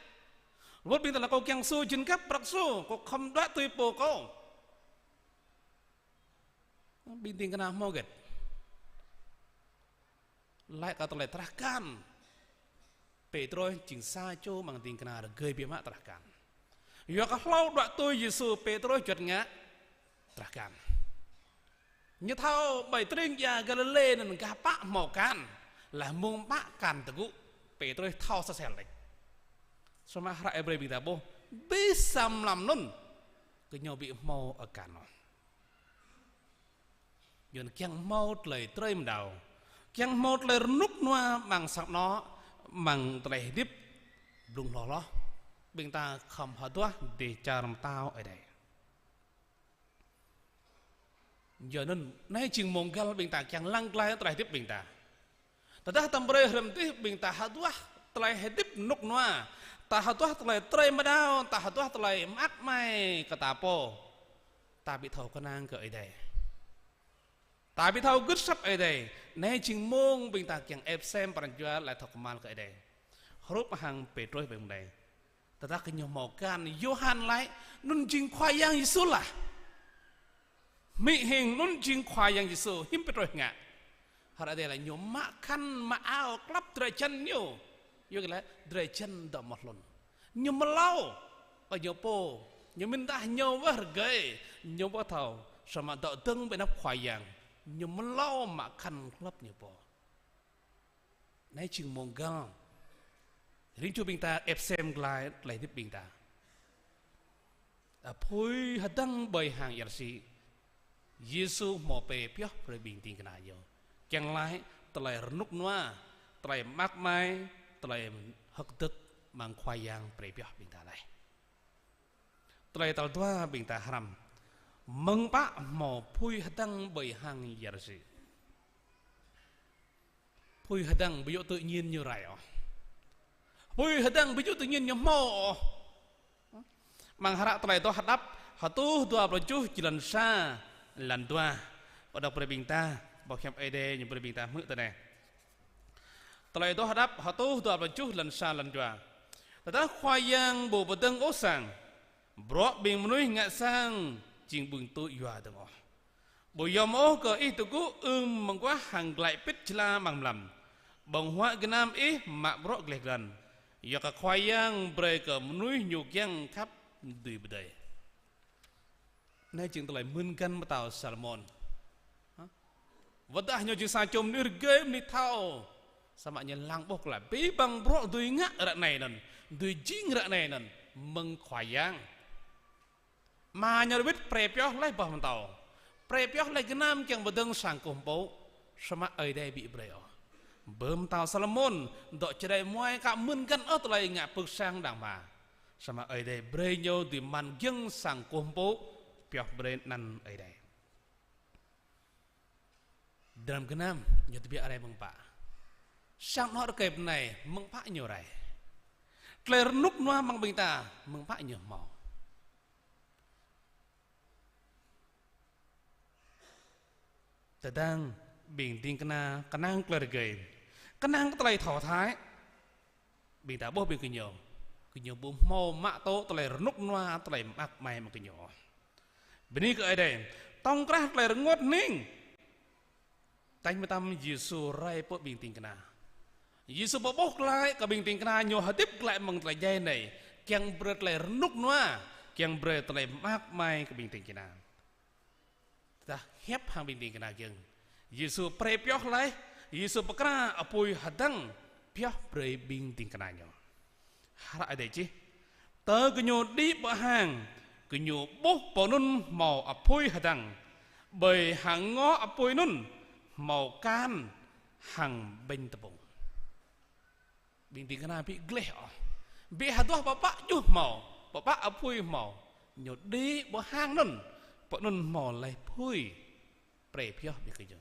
Lu wơ̆t ƀing ta laĭ, kâo kiăng su jing găp prăk su, kâo khŏm đuaĭ tui pô kâo. Ƀing ding kơna hmâo hơget? Laĭ kơ tơlơi trah kan. Pêtrôs jing sa čô amăng ding kơna rơgơi biă mă trah kan. Yua kơ hlâo đuaĭ tui Yêsu, Pêtrôs juăt ngă trah kan. Ñu thâo ƀơi tring ia Galilê anŭn gah pă hmâo kan, laih mơ̆ng pă kan tơgŭ. Pêtrôs thâo sơsel đĕč. Samơ̆ hră Êbrê ƀing ta ƀuh, abih sa mlam anŭn, gơñu ƀu hmâo ôh kan ôh. Yua anŭn kiăng hmâo tơlơi trơi mơđao, kiăng hmâo tơlơi rơnŭk rơnua amăng sang anŏ, amăng tơlơi hơdip blung hloh hloh, ƀing ta khŏm hơduah dêh čar pơtao Ơi Adai. Yua anŭn, anai jing mông găl ƀing ta kiăng lăng glaĭ tơlơi hơdip ƀing ta. Tơdah ta brơi hrŏm adih ƀing ta hơduah tơlơi hơdip rơnŭk rơnua, ta hơduah tơlơi trơi mơđao, ta hơduah tơlơi mơak mai kơ ta pô, ta ƀu thâo kơnang kơ Ơi Adai. Ta ƀu thâo gưt asăp Ơi Adai. Anai jing mông ƀing ta kiăng ĕp sem pran jua laih thâo kơmăl kơ Ơi Adai. Hrup hăng Pêtrôs ƀing anai. Tơdah gơñu hmâo kan, Yôhan laĭ, anŭn jing Khua Yang Yêsu lah. Hmư̆ hing anŭn jing Khua Yang Yêsu, hiư̆m Pêtrôs ngă? Hră Ơi Adai laĭ ñu mă khăn, mă ao klăp drơi jăn ñu. Yua kơ laĭ drơi jăn dŏ mơ̆ hlŭn. Ñu mơlâo kơ ñu pô, ñu mĭn dah ñu wơ̆t rơgơi, ñu wơ̆t thâo, samơ̆ dŏ dơ̆ng ƀơi anăp Khua Yang, ñu mơlâo mă khăn klăp ñu pô. Anai jing mông găl. Rĭm čô ƀing ta ĕp sem glaĭ tơlơi hơdip ƀing ta. Apui hơdăng ƀơi hang ia rơsĭ. Yêsu hmâo pre pioh brơi ƀing ding kơna ñu. Kiăng laĭ tơlơi rơnŭk rơnua, tơlơi mơak mai, tơlơi hơ̆k dơ̆k amăng Khua Yang pre pioh ƀing ta laih. Tơlơi tal dua ƀing ta hrăm. Mơ̆ng pă hmâo apui hơdăng ƀơi hang ia rơsĭ. Apui hơdăng ƀu djơ̆ tự nhiên ñu rai ôh. Apui hơdăng ƀu djơ̆ tự nhiên ñu hmâo ôh. Amăng hră Tơlơi Adoh Hơđăp, hơtuh dua pluh tơjuh, jơlan sa, lan dua. Pơđok brơi ƀing ta, boh hiăp Ơi Adai ñu brơi ƀing ta hmư̆ tui anai. Tơlơi Adoh Hơđăp, hơtuh dua pluh tơjuh, lan sa, lan dua. Tơdah Khua Yang ƀu pơdơ̆ng ôh sang, bruă ƀing mơnuih ngă sang, jing ƀing tŭ yua dơ̆ng ôh. Ƀu yom ôh kơ ih tơgŭ ưm mơguah hăng glaĭ pĭt jơla amăng mlam. Ƀơ̆ng huă gơnam ih mă bruă gleh glan. Yua kơ Khua Yang brơi kơ mơnuih ñu kiăng khăp dưi pơdơi. Anai jing tơlơi mưn găn pơtao Salômôn. Hă? Wơ̆t dah ñu jing sa čô mơnuih rơgơi, mơnuih thâo. Samơ̆ ñu lăng ƀuh kơ laĭ abih bang bruă dưi ngă ră anai anŭn, dưi jing ră anai anŭn, mơ̆ng Khua Yang. Ama ñu rơwĭt pre pioh laih boh pơtâo. Pre pioh laih gơnam kiăng pơdơ̆ng sang kơkuh pơpŭ. Samơ̆ Ơi Adai ƀu brơi ôh. Bơ pơtao Salômôn, dŏ čơđai muai aka mưn găn ôh tơlơi ngă pơ̆k sang đang ama. Samơ̆ Ơi Adai brơi ñu dưi mơ̆n giŏng sang kơkuh pơpŭ, pioh brơi anăn Ơi Adai. Dram gơnam, ñu tơbiă rai mơ̆ng pă. Sang anŏ rơkơi bơnai, mơ̆ng pă ñu rai. Tơlơi rơnŭk rơnua amăng ƀing ta, mơ̆ng pă ñu hmâo. Tơdang ƀing ding kơna kơnang tơlơi rơgơi, kơnang tơlơi thâo thai, ƀing ta ƀuh ƀing gơñu, gơñu ƀu hmâo mă tŭ tơlơi rơnŭk rơnua, tơlơi mơak mai mơ̆ng gơñu. Bơni kơ Ơi Adai, tŏng krah tơlơi rơngot hning. Tañ mơtam Yêsu rai pơ ƀing ding kơna. Yêsu pơƀuh glaĭ kơ ƀing ding kơna ñu hơdip glaĭ mơ̆ng tơlơi djai anai, kiăng brơi tơlơi rơnŭk rơnua, kiăng brơi tơlơi mơak mai kơ ƀing ding kơna. Tơdah hiăp hăng ƀing ding kơna giŏng, Yêsu pre pioh laih, Yêsu pơkra apui hơdăng pioh brơi ƀing ding kơna ñu. Hră Ơi Adai čih: Tơ gơñu đĭ ƀơi hang, gơñu ƀuh pơ anŭn hmâo apui hơdăng, ƀơi hang ngŏ apui anŭn hmâo kan hăng ƀañ tơpŭng. Ƀing ding kơna ƀu gleh ôh. Ƀiă hơduah pơpă djuh hmâo, pơpă apui hmâo. Ñu đĭ ƀơi hang anŭn, pơ anŭn hmâo laih apui brơi pioh ƀing gơñu.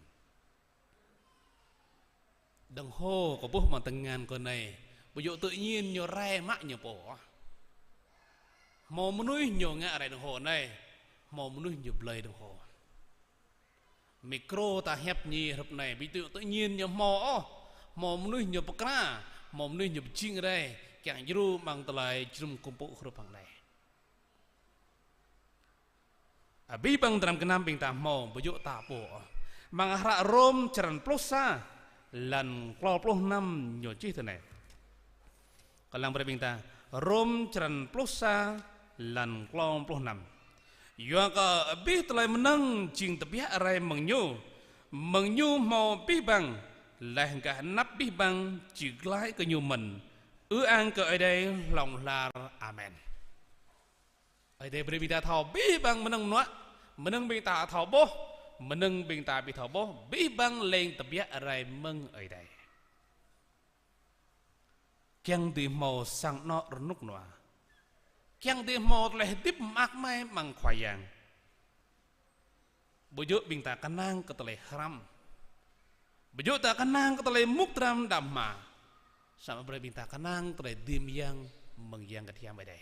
Đồng hồ kâo ƀuh amăng tơngan kâo anai, ƀu djơ̆ tự nhiên ñu rai mă ñu pô. Hmâo mơnuih ñu ngă rai đồng hồ anai, hmâo mơnuih ñu blơi đồng hồ. Micro ta hiăp ñi hrup anai, ƀu djơ̆ tự nhiên ñu hmâo ôh, hmâo mơnuih ñu pơkra, hmâo mơnuih ñu pơjing rai, kiăng djru amăng tơlơi jơnum kơkuh pơpŭ hrup hăng anai. Abih bang dram gơnam ƀing ta hmâo, ƀu djơ̆ ta pô ôh. Amăng hră Rôm črăn pluh sa, lan klâo pluh năm ñu čih tui anai. Kâo lăng brơi ƀing ta, Rôm črăn pluh sa, lan klâo pluh năm. Yua kơ abih tơlơi mơnơ̆ng jing tơbiă rai mơ̆ng ñu, mơ̆ng ñu hmâo abih bang, laih gah anăp abih bang či glaĭ kơ ñu mơ̆n. Ư-ang kơ Ơi Adai hlŏng lar. Amen. Ơi Adai brơi ƀing ta thâo abih bang mơnơ̆ng mơnuă, mơnơ̆ng ƀing ta thâo ƀuh, mơnơ̆ng ƀing ta ƀu thâo ƀuh, abih bang leng tơbiă rai mơ̆ng Ơi Adai. Kiăng dưi hmâo sang anŏ rơnŭk rơnua. Kiăng dưi hmâo tơlơi hơdip mơak mai amăng Khua Yang. Ƀu djơ̆ ƀing ta kơnang kơ tơlơi hrăm. Ƀu djơ̆ ta kơnang kơ tơlơi mŭk dram đah mơ̆. Samơ̆ brơi ƀing ta kơnang tơlơi dưi mơyang mơ̆ng Yang Bơngăt Hiam Ơi Adai.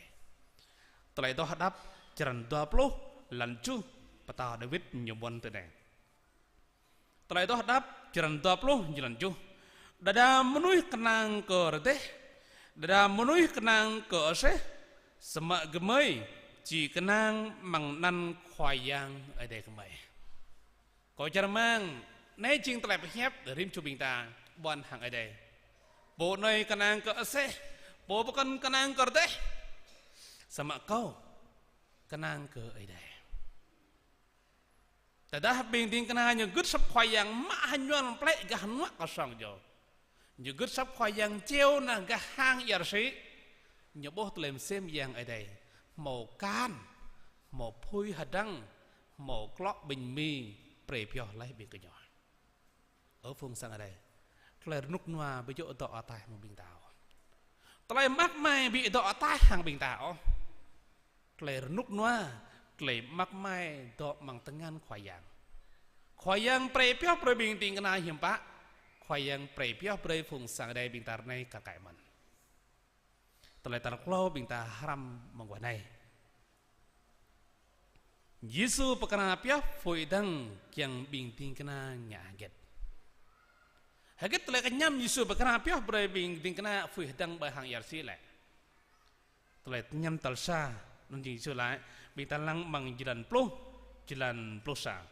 Tơlơi Adoh Hơđăp črăn dua pluh lan tơjuh, pơtao Dawid ñu ƀuăn tui anai. Tơlơi Adoh Hơđăp črăn dua pluh jơlan tơjuh. Đơđa mơnuih kơnang kơ rơdêh, đơđa mơnuih kơnang kơ aseh, samơ̆ gơmơi či kơnang amăng anăn Khua Yang Ơi Adai gơmơi. Kâo čang rơmang, anai jing tơlơi pơhiăp rĭm čô ƀing ta ƀuăn hăng Ơi Adai. Pô anai kơnang kơ aseh, pô pơkŏn kơnang kơ rơdêh. Samơ̆ kâo kơnang kơ Ơi Adai. Tơdah ƀing ding kơna ñu gưt asăp Khua Yang mă hơñual plĕ gah hnuă kơsong ñu. Ñu gưt asăp Khua Yang čiu nao gah hang ia rơsĭ. Ñu ƀuh tơlơi mơsêh mơyang Ơi Adai. Hmâo akan, hmâo apui hơdăng, hmâo klŏ ƀing mi brơi pioh laih ƀing gơñu. Ơ phung sang Ơi Adai. Tơlơi rơnŭk rơnua ƀu djơ̆ dŏ ataih mơ̆ng ƀing ta ôh. Tơlơi mơak mai ƀu djơ̆ dŏ ataih hăng ƀing ta ôh. Tơlơi rơnŭk rơnua, tơlơi mơak mai dŏ amăng tơngan Khua Yang. Khua Yang brơi pioh brơi ƀing ding kơna hiư̆m pă. Khua Yang brơi pioh brơi phung sang Ơi Adai ƀing ta ră anai kar kaĭ mơ̆n. Tơlơi tal klâo ƀing ta hrăm mơguah anai. Yêsu pơkra pioh apui hơdăng kiăng ƀing ding kơna ngă hơget. Hơget tơlơi kơñăm Yêsu pơkra pioh brơi ƀing ding kơna apui hơdăng ƀơi hang ia rơsĭ lĕ. Tơlơi kơñăm tal sa, anŭn jing Yêsu laĭ, ƀing ta lăng amăng jơlan pluh, jơlan pluh sa.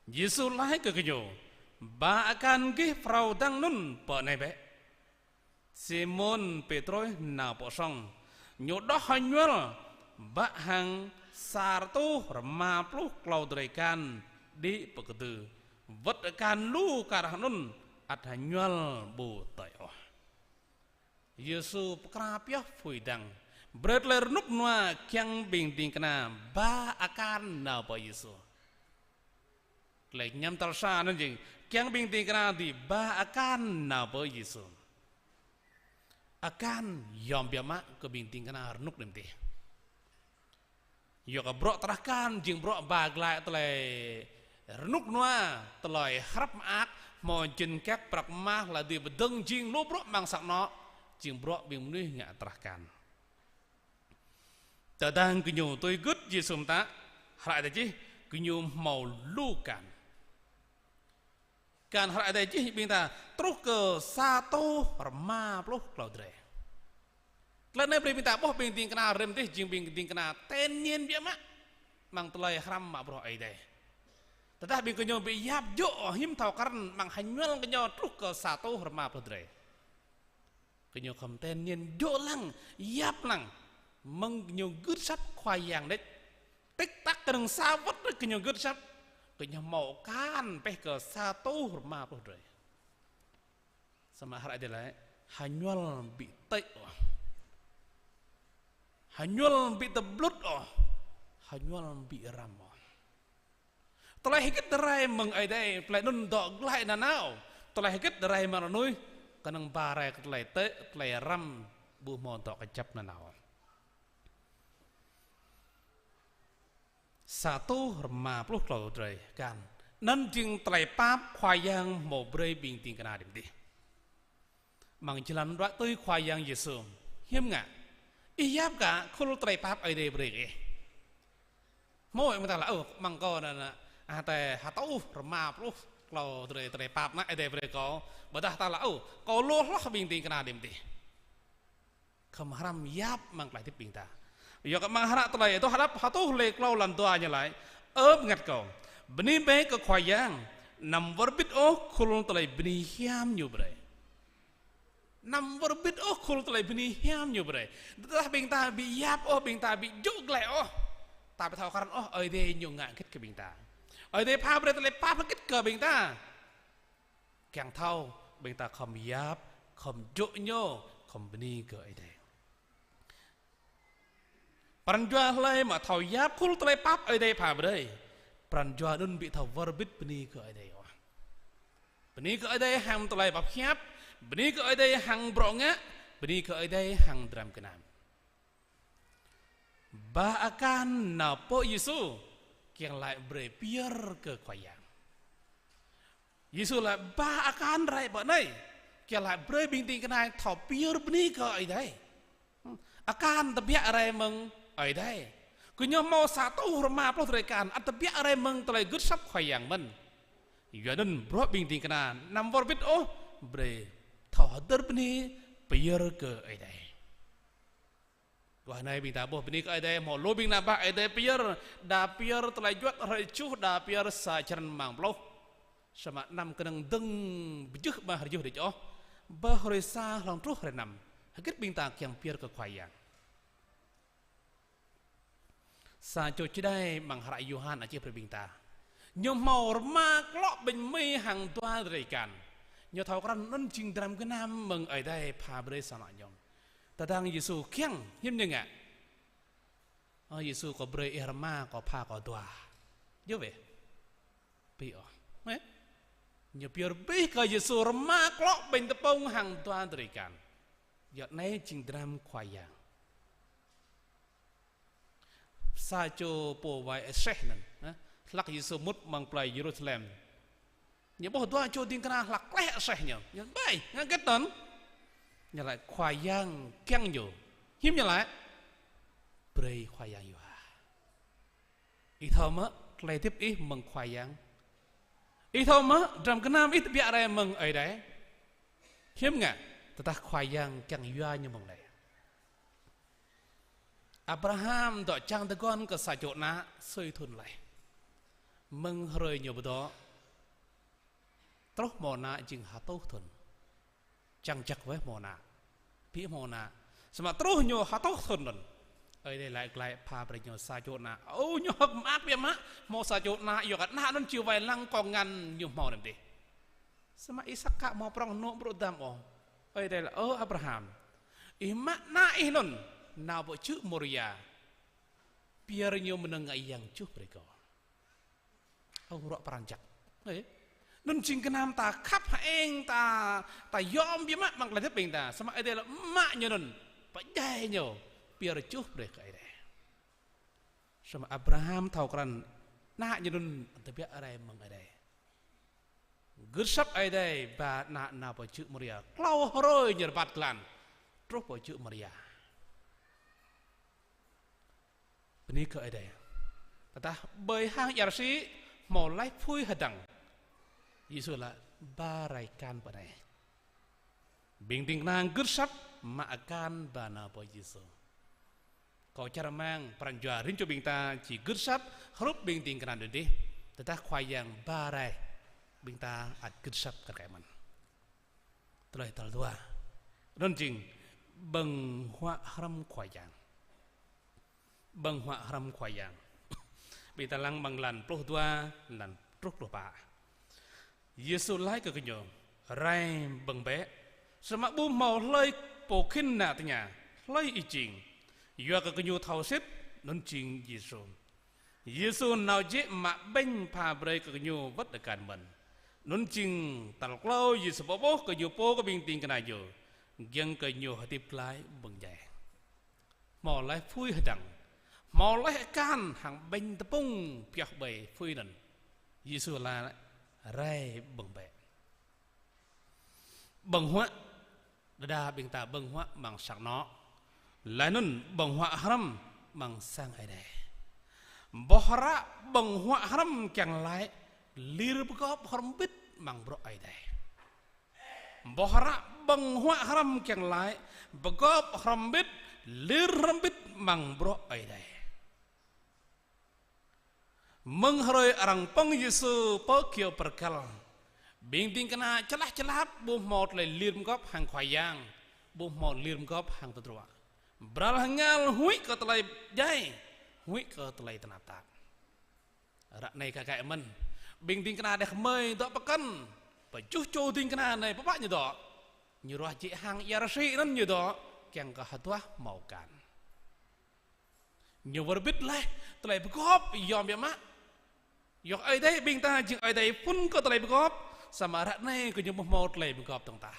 Yêsu laĭ kơ gơñu: Ba akan gih phrâo hơdăng anŭn pơ anai bĕ. Simôn Pêtrôs nao pơ sŏng, ñu đoh hơñual bă hăng sa rơtuh rơma pluh klâo drơi akan đĭ pơ kơdư, wơ̆t akan lu kar hăng anŭn ăt hơñual ƀu tơĭ ôh. Yêsu pơkra pioh apui hơdăng. Brơi tơlơi rơnŭk rơnua kiăng ƀing ding kơna ba akan nao pơ Yêsu. Tơlơi kơñăm tal sa anŭn jing kiăng ƀing ding kơna dưi ba akan nao pơ Yêsu. Akan yom biă mă kơ ƀing ding kơna rơnŭk đơ̆m dih. Yua kơ bruă trah akan jing bruă ba glaĭ tơlơi rơnŭk rơnua, tơlơi hrăp mơak, hmâo jên kăk prăk mah, laih dưi pơdơ̆ng jing lu bruă amăng sang anŏ, jing bruă ƀing mơnuih ngă trah akan. Tơdang gơñu tui gưt Yêsu mơtă, hră Ơi Adai čih, gơñu hmâo lu akan. Akan hră Ơi Adai čih ƀing ta truh kơ sa rơtuh rơma pluh klâo drơi. Tơlơi anai brơi ƀing ta ƀuh ƀing ding kơna rĭm dih jing ƀing ding kơna ten niên biă mă. Amăng tơlơi hrăm mă bruă Ơi Adai. Tơdah ƀing gơñu ƀu yap djơ̆ hiư̆m thâo krăn amăng hơñual gơñu truh kơ sa rơtuh rơma pluh drơi. Gơñu khŏm ten niên djơ̆ lăng, yap lăng. Mơ̆ng gơñu gưt asăp Khua Yang đôč. Tik tak kơnơ̆ng sa wơ̆t đôč gơñu gưt asăp. Gơñu hmâo akan pĕh kơ sa rơtuh rơma pluh drơi. Samơ̆ hră Ơi Adai laĭ, hơñual ƀu tơĭ ôh. Hơñual ƀu tơblŭt ôh. Hơñual ƀu răm ôh. Tơlơi hơget rai mơ̆ng Ơi Adai, tơlơi anŭn dŏ glaĭ nanao. Tơlơi hơget rai mơ̆ng mơnuih, kơnơ̆ng ba rai kơ tơlơi tơĭ, tơlơi răm, ƀu hmâo dŏ kơjăp nanao. Sa rơtuh rơma pluh klâo drơi akan. Anŭn jing tơlơi pap Khua Yang hmâo brơi ƀing ding kơna đĭ mơdih. Amăng jơlan đuaĭ tui Khua Yang Yêsu. Hiư̆m ngă? Ih yap kơ khul tơlơi pap Ơi Adai brơi kơ ih. Hmâo mơ̆ng ta laĭ, ơ, amăng kâo anŭn, anŭn, ah, tơlơi ha rơtuh rơma pluh klâo drơi tơlơi pap anŭn Ơi Adai brơi kâo. Ƀôdah ta laĭ, ơ, kâo lu hloh ƀing ding kơna đĭ mơdih. Khŏm hrăm yap amăng tơlơi hơdip ƀing ta. Yua kơ amăng hră tơlơi Adoh Hơđăp ha rơtuh lê klâo lan dua ñu laĭ: Ơ bơngăt kâo, bơni bĕ kơ Khua Yang, anăm wơr bĭt ôh khul tơlơi bơni hiam Ñu brơi. Anăm wơr bĭt ôh khul tơlơi bơni hiam Ñu brơi. Tơdah ƀing ta ƀu yap ôh, ƀing ta ƀu djơ̆ glaĭ ôh, ta ƀu thâo krăn ôh Ơi Adai Ñu ngă hơget kơ ƀing ta. Ơi Adai pha brơi tơlơi pap hơget kơ ƀing ta. Kiăng thâo, ƀing ta khŏm yap, khŏm djơ̆ Ñu, khŏm bơni kơ Ơi Adai. Pran jua hlơi mă thâo yap khul tơlơi pap Ơi Adai pha brơi, pran jua anŭn ƀu thâo wơr bĭt bơni kơ Ơi Adai ôh. Bơni kơ Ơi Adai hăng tơlơi pap hiăp, bơni kơ Ơi Adai hăng bruă ngă, bơni kơ Ơi Adai hăng dram gơnam. Ba akan nao pơ Yêsu, kiăng laĭ brơi pơyơr kơ Khua Yang. Yêsu laĭ ba akan rai pơ anai, kiăng laĭ brơi ƀing ding kơna thâo pơyơr bơni kơ Ơi Adai. Akan tơbiă rai mơ̆ng Ơi Adai. Gơñu hmâo sa rơtuh rơma pluh drơi akan, ăt tơbiă rai mơ̆ng tơlơi gưt asăp Khua Yang mơ̆n. Yua anŭn bruă ƀing ding kơna anăm wơr bĭt ôh, brơi thâo hơdơr bơni pơyơr kơ Ơi Adai. Wah, anai ƀing ta ƀuh bơni kơ Ơi Adai, hmâo lu ƀing ană bă Ơi Adai pơyơr, đa pơyơr tơlơi juăt hrơi tơjuh, đa pơyơr sa črăn rơmang pluh. Samơ̆ anăm kơnơ̆ng dơ̆ng bơjưh ƀơi hrơi tơjuh đôč ôh. Ƀơi hrơi sa hlŏng truh hrơi năm, hơget ƀing ta kiăng pơyơr kơ Khua Yang? Sa čô čơđai amăng hră Yôhan ăt čih brơi ƀing ta. Ñu hmâo rơma klŏ ƀañ mì hăng dua drơi akan. Ñu thâo krăn anŭn jing dram gơnam mơ̆ng Ơi Adai pha brơi sang ană ñu. Tơdang Yêsu kiăng, hiư̆m ñu ngă? Ơ Yêsu, kâo brơi ih rơma, kâo pha kâo dua. Yua bĕ. Ƀu ôh. Ơ? Ñu pơyơr abih kơ Yêsu rơma klŏ ƀañ tơpŭng hăng dua drơi akan. Yua anai jing dram Khua Yang. Sa čô pô wai aseh anŭn, hă? Hlăk Yêsu mŭt amăng plei Yêrusalem. Ñu ƀuh dua čô ding kơna hlăk kleh aseh ñu. Ñu ƀai, ngă hơget anŭn? Ñu laĭ Khua Yang kiăng ñu. Hiư̆m ñu laĭ? Brơi Khua Yang yua. Ih thâo mơ̆ tơlơi hơdip ih mơ̆ng Khua Yang? Ih thâo mơ̆ dram gơnam ih tơbiă rai mơ̆ng Ơi Adai? Hiư̆m ngă? Tơdah Khua Yang kiăng yua ñu mơ̆ng anai. Abraham dŏ čang tơguan kơ sa čô ană sui thŭn laih. Mơ̆ng hrơi ñu pơdŏ truh hmâo ană jing hơtuh thŭn. Čang jak wơ̆t hmâo ană. Ƀu hmâo ană. Samơ̆ truh ñu hơtuh thŭn anŭn, Ơi Adai laĭ glaĭ pha brơi ñu sa čô ană. Ơ, ñu hơ̆k mơak biă mă, hmâo sa čô ană, yua kơ ană anŭn či wai lăng kông ngăn ñu hmâo anŭn dih. Samơ̆ Isak aka hmâo prŏng, anŏ ƀrô dăm ôh. Ơi Adai laĭ: Ơ Abraham, ih mă ană ih anŭn nao pơ čư̆ Môria, pơyơr ñu mơnơ̆ng ngă yang čuh brơi kâo. Ơ, ruă pran jăk. Ơ, anŭn jing gơnam ta khăp hơeng, ta, ta yom biă mă amăng tơlơi hơdip ƀing ta. Samơ̆ Ơi Adai laĭ mă ñu anŭn, pơdjai ñu, pơyơr čuh brơi kơ Ơi Adai. Samơ̆ Abraham thâo krăn ană ñu anŭn tơbiă rai mơ̆ng Ơi Adai. Gưt asăp Ơi Adai ba ană nao pơ čư̆ Môria. Klâo hrơi ñu rơbat glan truh pơ čư̆ Môria. Bơni kơ Ơi Adai. Tơdah ƀơi hang ia rơsĭ hmâo laih apui hơdăng, Yêsu laĭ ba rai akan pơ anai. Ƀing ding kơna gưt asăp mă akan ba nao pơ Yêsu. Kâo čang rơmang pran jua rĭm čô ƀing ta či gưt asăp hrup ƀing ding kơna anŭn dih. Tơdah Khua Yang ba rai, ƀing ta ăt gưt asăp kar kaĭ mơ̆n. Tơlơi tal dua, anŭn jing ƀơ̆ng huă hrŏm Khua Yang. Ƀơ̆ng huă hrŏm Khua Yang. Ƀing ta lăng amăng lan pluh dua, lan truh pluh pă. Yêsu laĭ kơ gơñu: Rai ƀơ̆ng bĕ. Samơ̆ ƀu hmâo hlơi pô khĭn nă tơña: Hlơi ih jing? Yua kơ gơñu thâo sĭt anŭn jing Yêsu. Yêsu nao jĕ mă ƀañ pha brơi kơ gơñu wơ̆t akan mơ̆n. Anŭn jing tal klâo Yêsu pơƀuh kơ ñu pô kơ ƀing ding kơna ñu. Giŏng kơ ñu hơdip glaĭ ƀơ̆ng djai. Hmâo laih apui hơdăng. Hmâo laih akan hăng ƀañ tơpŭng pioh ƀơi apui anŭn. Yêsu laĭ: Rai ƀơ̆ng bĕ. Ƀơ̆ng huă, đơđa ƀing ta ƀơ̆ng huă amăng sang anŏ. Laih anŭn ƀơ̆ng huă hrŏm amăng sang Ơi Adai. Boh hră ƀơ̆ng huă hrŏm kiăng laĭ lir pơgop hrŏm hơbĭt amăng bruă Ơi Adai. Boh hră ƀơ̆ng huă hrŏm kiăng laĭ pơgop hrŏm hơbĭt, lir hrŏm hơbĭt amăng bruă Ơi Adai. Mơ̆ng hrơi arăng pơ̆ng Yêsu pơ kơyâo pơrkăl, ƀing ding kơna čơlah čơlap ƀu hmâo tơlơi lir pơgop hăng Khua Yang, ƀu hmâo lir pơgop hăng tơdruă. Bral hơngal huĭ kơ tơlơi djai, huĭ kơ tơlơi tơnap tap. Ră anai kar kaĭ mơ̆n, ƀing ding kơna đah kơmơi dŏ pơkŏn, pơjuh čô ding kơna anai pơpă ñu dŏ. Ñu ruah jĕ hăng ia rơsĭ anŭn ñu dŏ, kiăng kơ hơduah hmâo akan. Ñu wơr bĭt laih tơlơi pơgop yom biă mă. Yua kơ Ơi Adai ƀing ta jing Ơi Adai phŭn kơ tơlơi pơgop, samơ̆ ră anai kơ ñu ƀu hmâo tơlơi pơgop dơ̆ng tah.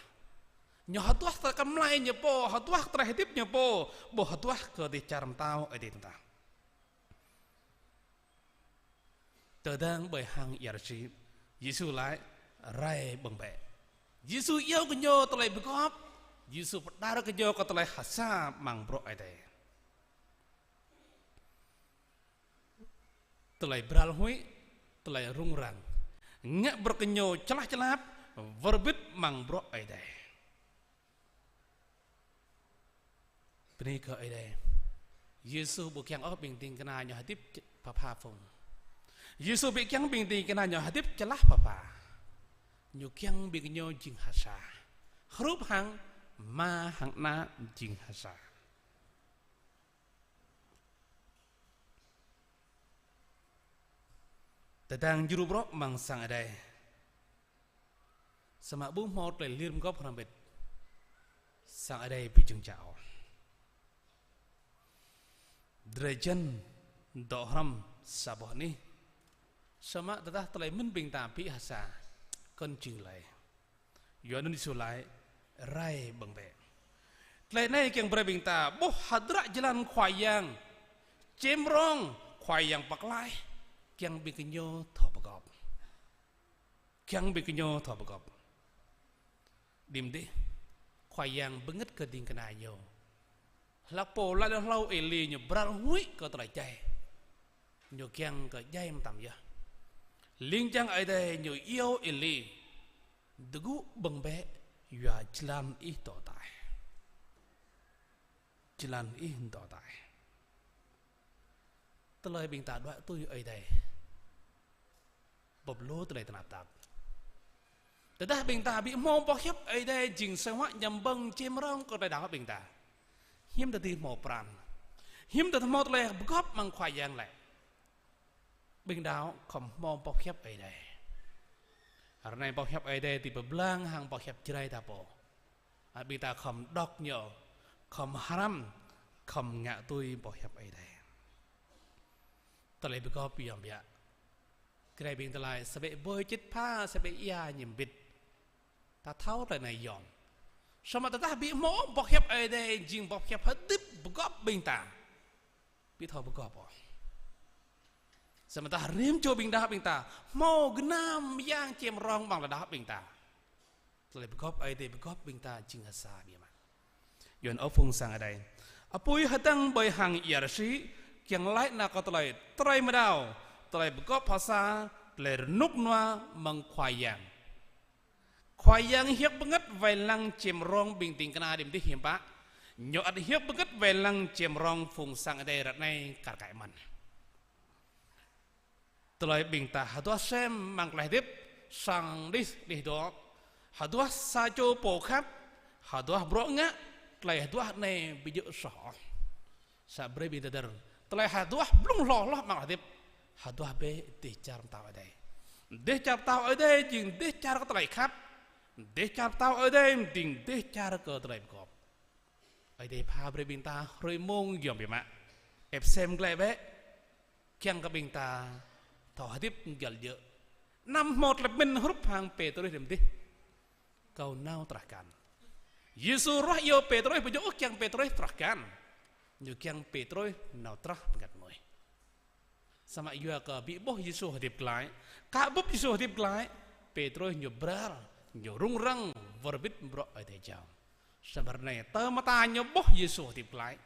Ñu hơduah tơlơi kơmlai ñu pô, hơduah tơlơi hơdip ñu pô, ƀu hơduah kơ dêh čar pơtao Ơi Adai dơ̆ng tah. Tơdang ƀơi hăng ia rơsĭ, Yêsu laĭ: Rai ƀơ̆ng bĕ. Yêsu iâu kơ ñu tơlơi pơgop, Yêsu pơđar kơ ñu kơ tơlơi hơsa amăng bruă Ơi Adai. Tơlơi bral huĭ, tơlơi rŭng răng, ngă brơi kơ ñu čơlah čơlap, wơr bĭt amăng bruă Ơi Adai. Bơni kơ Ơi Adai. Yêsu ƀu kiăng ôh ƀing ding kơna ñu hơdip pha pha phung. Yêsu ƀu kiăng ƀing ding kơna ñu hơdip čơlah pha pha. Ñu kiăng ƀing ñu jing hơsa. Hrup hăng Ama hăng Ană jing hơsa. Tơdang djru bruă amăng sang Ơi Adai, samơ̆ ƀu hmâo tơlơi lir pơgop hrŏm hơbĭt, sang Ơi Adai ƀu jing čao. Drơi jăn dŏ hrŏm sa boh anih, samơ̆ tơdah tơlơi mĭn ƀing ta ƀu hơsa, kŏn jing lơi. Yua anŭn Yêsu laĭ: Rai ƀơ̆ng bĕ. Tơlơi anai kiăng brơi ƀing ta ƀuh hơdră jơlan Khua Yang, čem rong Khua Yang pơklaih, kiăng ƀing gơñu thâo pơgop. Kiăng ƀing gơñu thâo pơgop. Đĭm dih, Khua Yang bơngơ̆t kơ ding kơna ñu. Hlak pô laĭ hlâo Êli ñu bral huĭ kơ tơlơi djai. Ñu kiăng kơ djai mơtam yơh. Ling jang Ơi Adai ñu iâu Êli: Tơgŭ ƀơ̆ng bĕ, yua jơlan ih dŏ ataih. Jơlan ih dŏ ataih. Tơlơi ƀing ta đuaĭ tui Ơi Adai, bưp lu tơlơi tơnap tap. Tơdah ƀing ta ƀu hmâo boh hiăp Ơi Adai jing asơi huă ñăm ƀơ̆ng čem rong kơ tơlơi đaŏ ƀing ta, hiư̆m tơdah hmâo pran, hiư̆m tơdah hmâo tơlơi pơgop amăng Khua Yang lĕ. Ƀing đaŏ khŏm hmâo boh hiăp Ơi Adai. Ră anai boh hiăp Ơi Adai dưi pơblang hăng boh hiăp Jrai ta pô. A, ƀing ta khŏm đŏk ñu, khŏm hrăm, khŏm ngă tui boh hiăp Ơi Adai. Tơlơi pơgop yom biă. Kơ ƀing ta laĭ, sa ƀĕ ƀơi čĭt pha, sa ƀĕ ia ñu hơbĭt. Ta thâo tơlơi anai yom. Samơ̆ tơdah ƀu hmâo boh hiăp Ơi Adai jing boh hiăp hơdip pơgop ƀing ta, ƀu thâo pơgop ôh. Samơ̆ tơdah rĭm čô ƀing đaŏ ƀing ta hmâo gơnam Yang čem rong amăng tơlơi đaŏ ƀing ta, tơlơi pơgop Ơi Adai pơgop ƀing ta jing hơsa biă mă. Yua anŭn ơ phung sang Ơi Adai, apui hơdăng ƀơi hăng ia rơsĭ kiăng laĭ nao kơ tơlơi trơi mơdao, tơlơi pơgop hơsa, tơlơi rơnŭk rơnua mơ̆ng Khua Yang. Khua Yang hiăp bơngăt wai lăng čem rong ƀing ding kơna đĭm dih hiư̆m pă? Ñu ăt hiăp bơngăt wai lăng čem rong phung sang Ơi Adai ră anai kar kaĭ mơ̆n. Tơlơi ƀing ta hơduah sem amăng tơlơi hơdip, sang đih đih dŏ, hơduah sa čô pô khăp, hơduah bruă ngă, tơlơi hơduah anai ƀu djơ̆ soh ôh. Sa brơi ƀing ta dơ̆r, tơlơi hơduah blung hloh hloh amăng hơdip, hơduah bĕ dêh čar pơtao Ơi Adai. Dêh čar pơtao Ơi Adai jing dêh čar kơ tơlơi khăp. Dêh čar pơtao Ơi Adai jing dêh čar kơ tơlơi pơgop. Ơi Adai pha brơi ƀing ta hrơi mông yom biă mă. Ĕp sem glaĭ bĕ, kiăng kơ ƀing ta thâo hơdip găl djơ̆. Anăm hmâo tơlơi pơmĭn hrup hăng Pêtrôs đĭm dih: Kâo nao trah kan. Yêsu ruah iâu Pêtrôs, ƀu djơ̆ ôh kiăng Pêtrôs troh găn. Ñu kiăng Pêtrôs nao troh bơngăt mơnuih. Samơ̆ yua kơ ƀu ƀuh Yêsu hơdip glaĭ, ka bưp Yêsu hơdip glaĭ, Pêtrôs ñu bral, ñu rŭng răng, wơr bĭt bruă Ơi Adai jao. Samơ̆ ră anai, tơ mơta ñu ƀuh Yêsu hơdip glaĭ,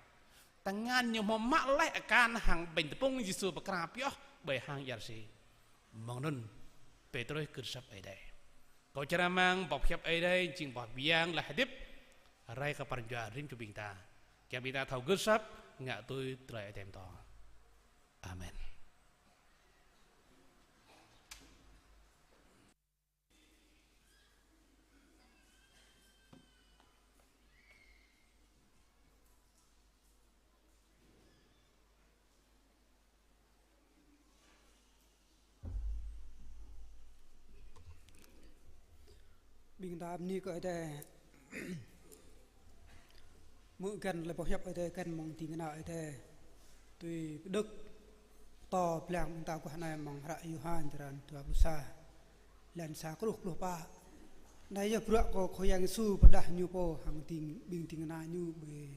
tơngan ñu hmâo mă laih akan hăng ƀañ tơpŭng Yêsu pơkra pioh ƀơi hang ia rơsĭ. Mơ̆ng anŭn, Pêtrôs gưt asăp Ơi Adai. Kâo čơrơmang boh pơhiăp Ơi Adai, jing boh pơyang laih hơdip, rai kơ pran jua rĭm čô ƀing ta. Kiăng ƀing ta thâo gưt asăp, ngă tui tơlơi Ơi Adai pơtô. Amen. Ƀing ta bơni kơ Ơi Adai. Hmư̆ găn tơlơi boh hiăp Ơi Adai găn mơ̆ng ding kơna Ơi Adai. Tui pơđŏk pơtô blang ƀing ta guah anai mơ̆ng hră Yôhan črăn dua pluh sa, lan sa truh pluh pă. Anai yơh bruă kơ Khua Yang Yêsu pơrơđah ñu pô hăng ding, ƀing ding kơna ñu ƀơi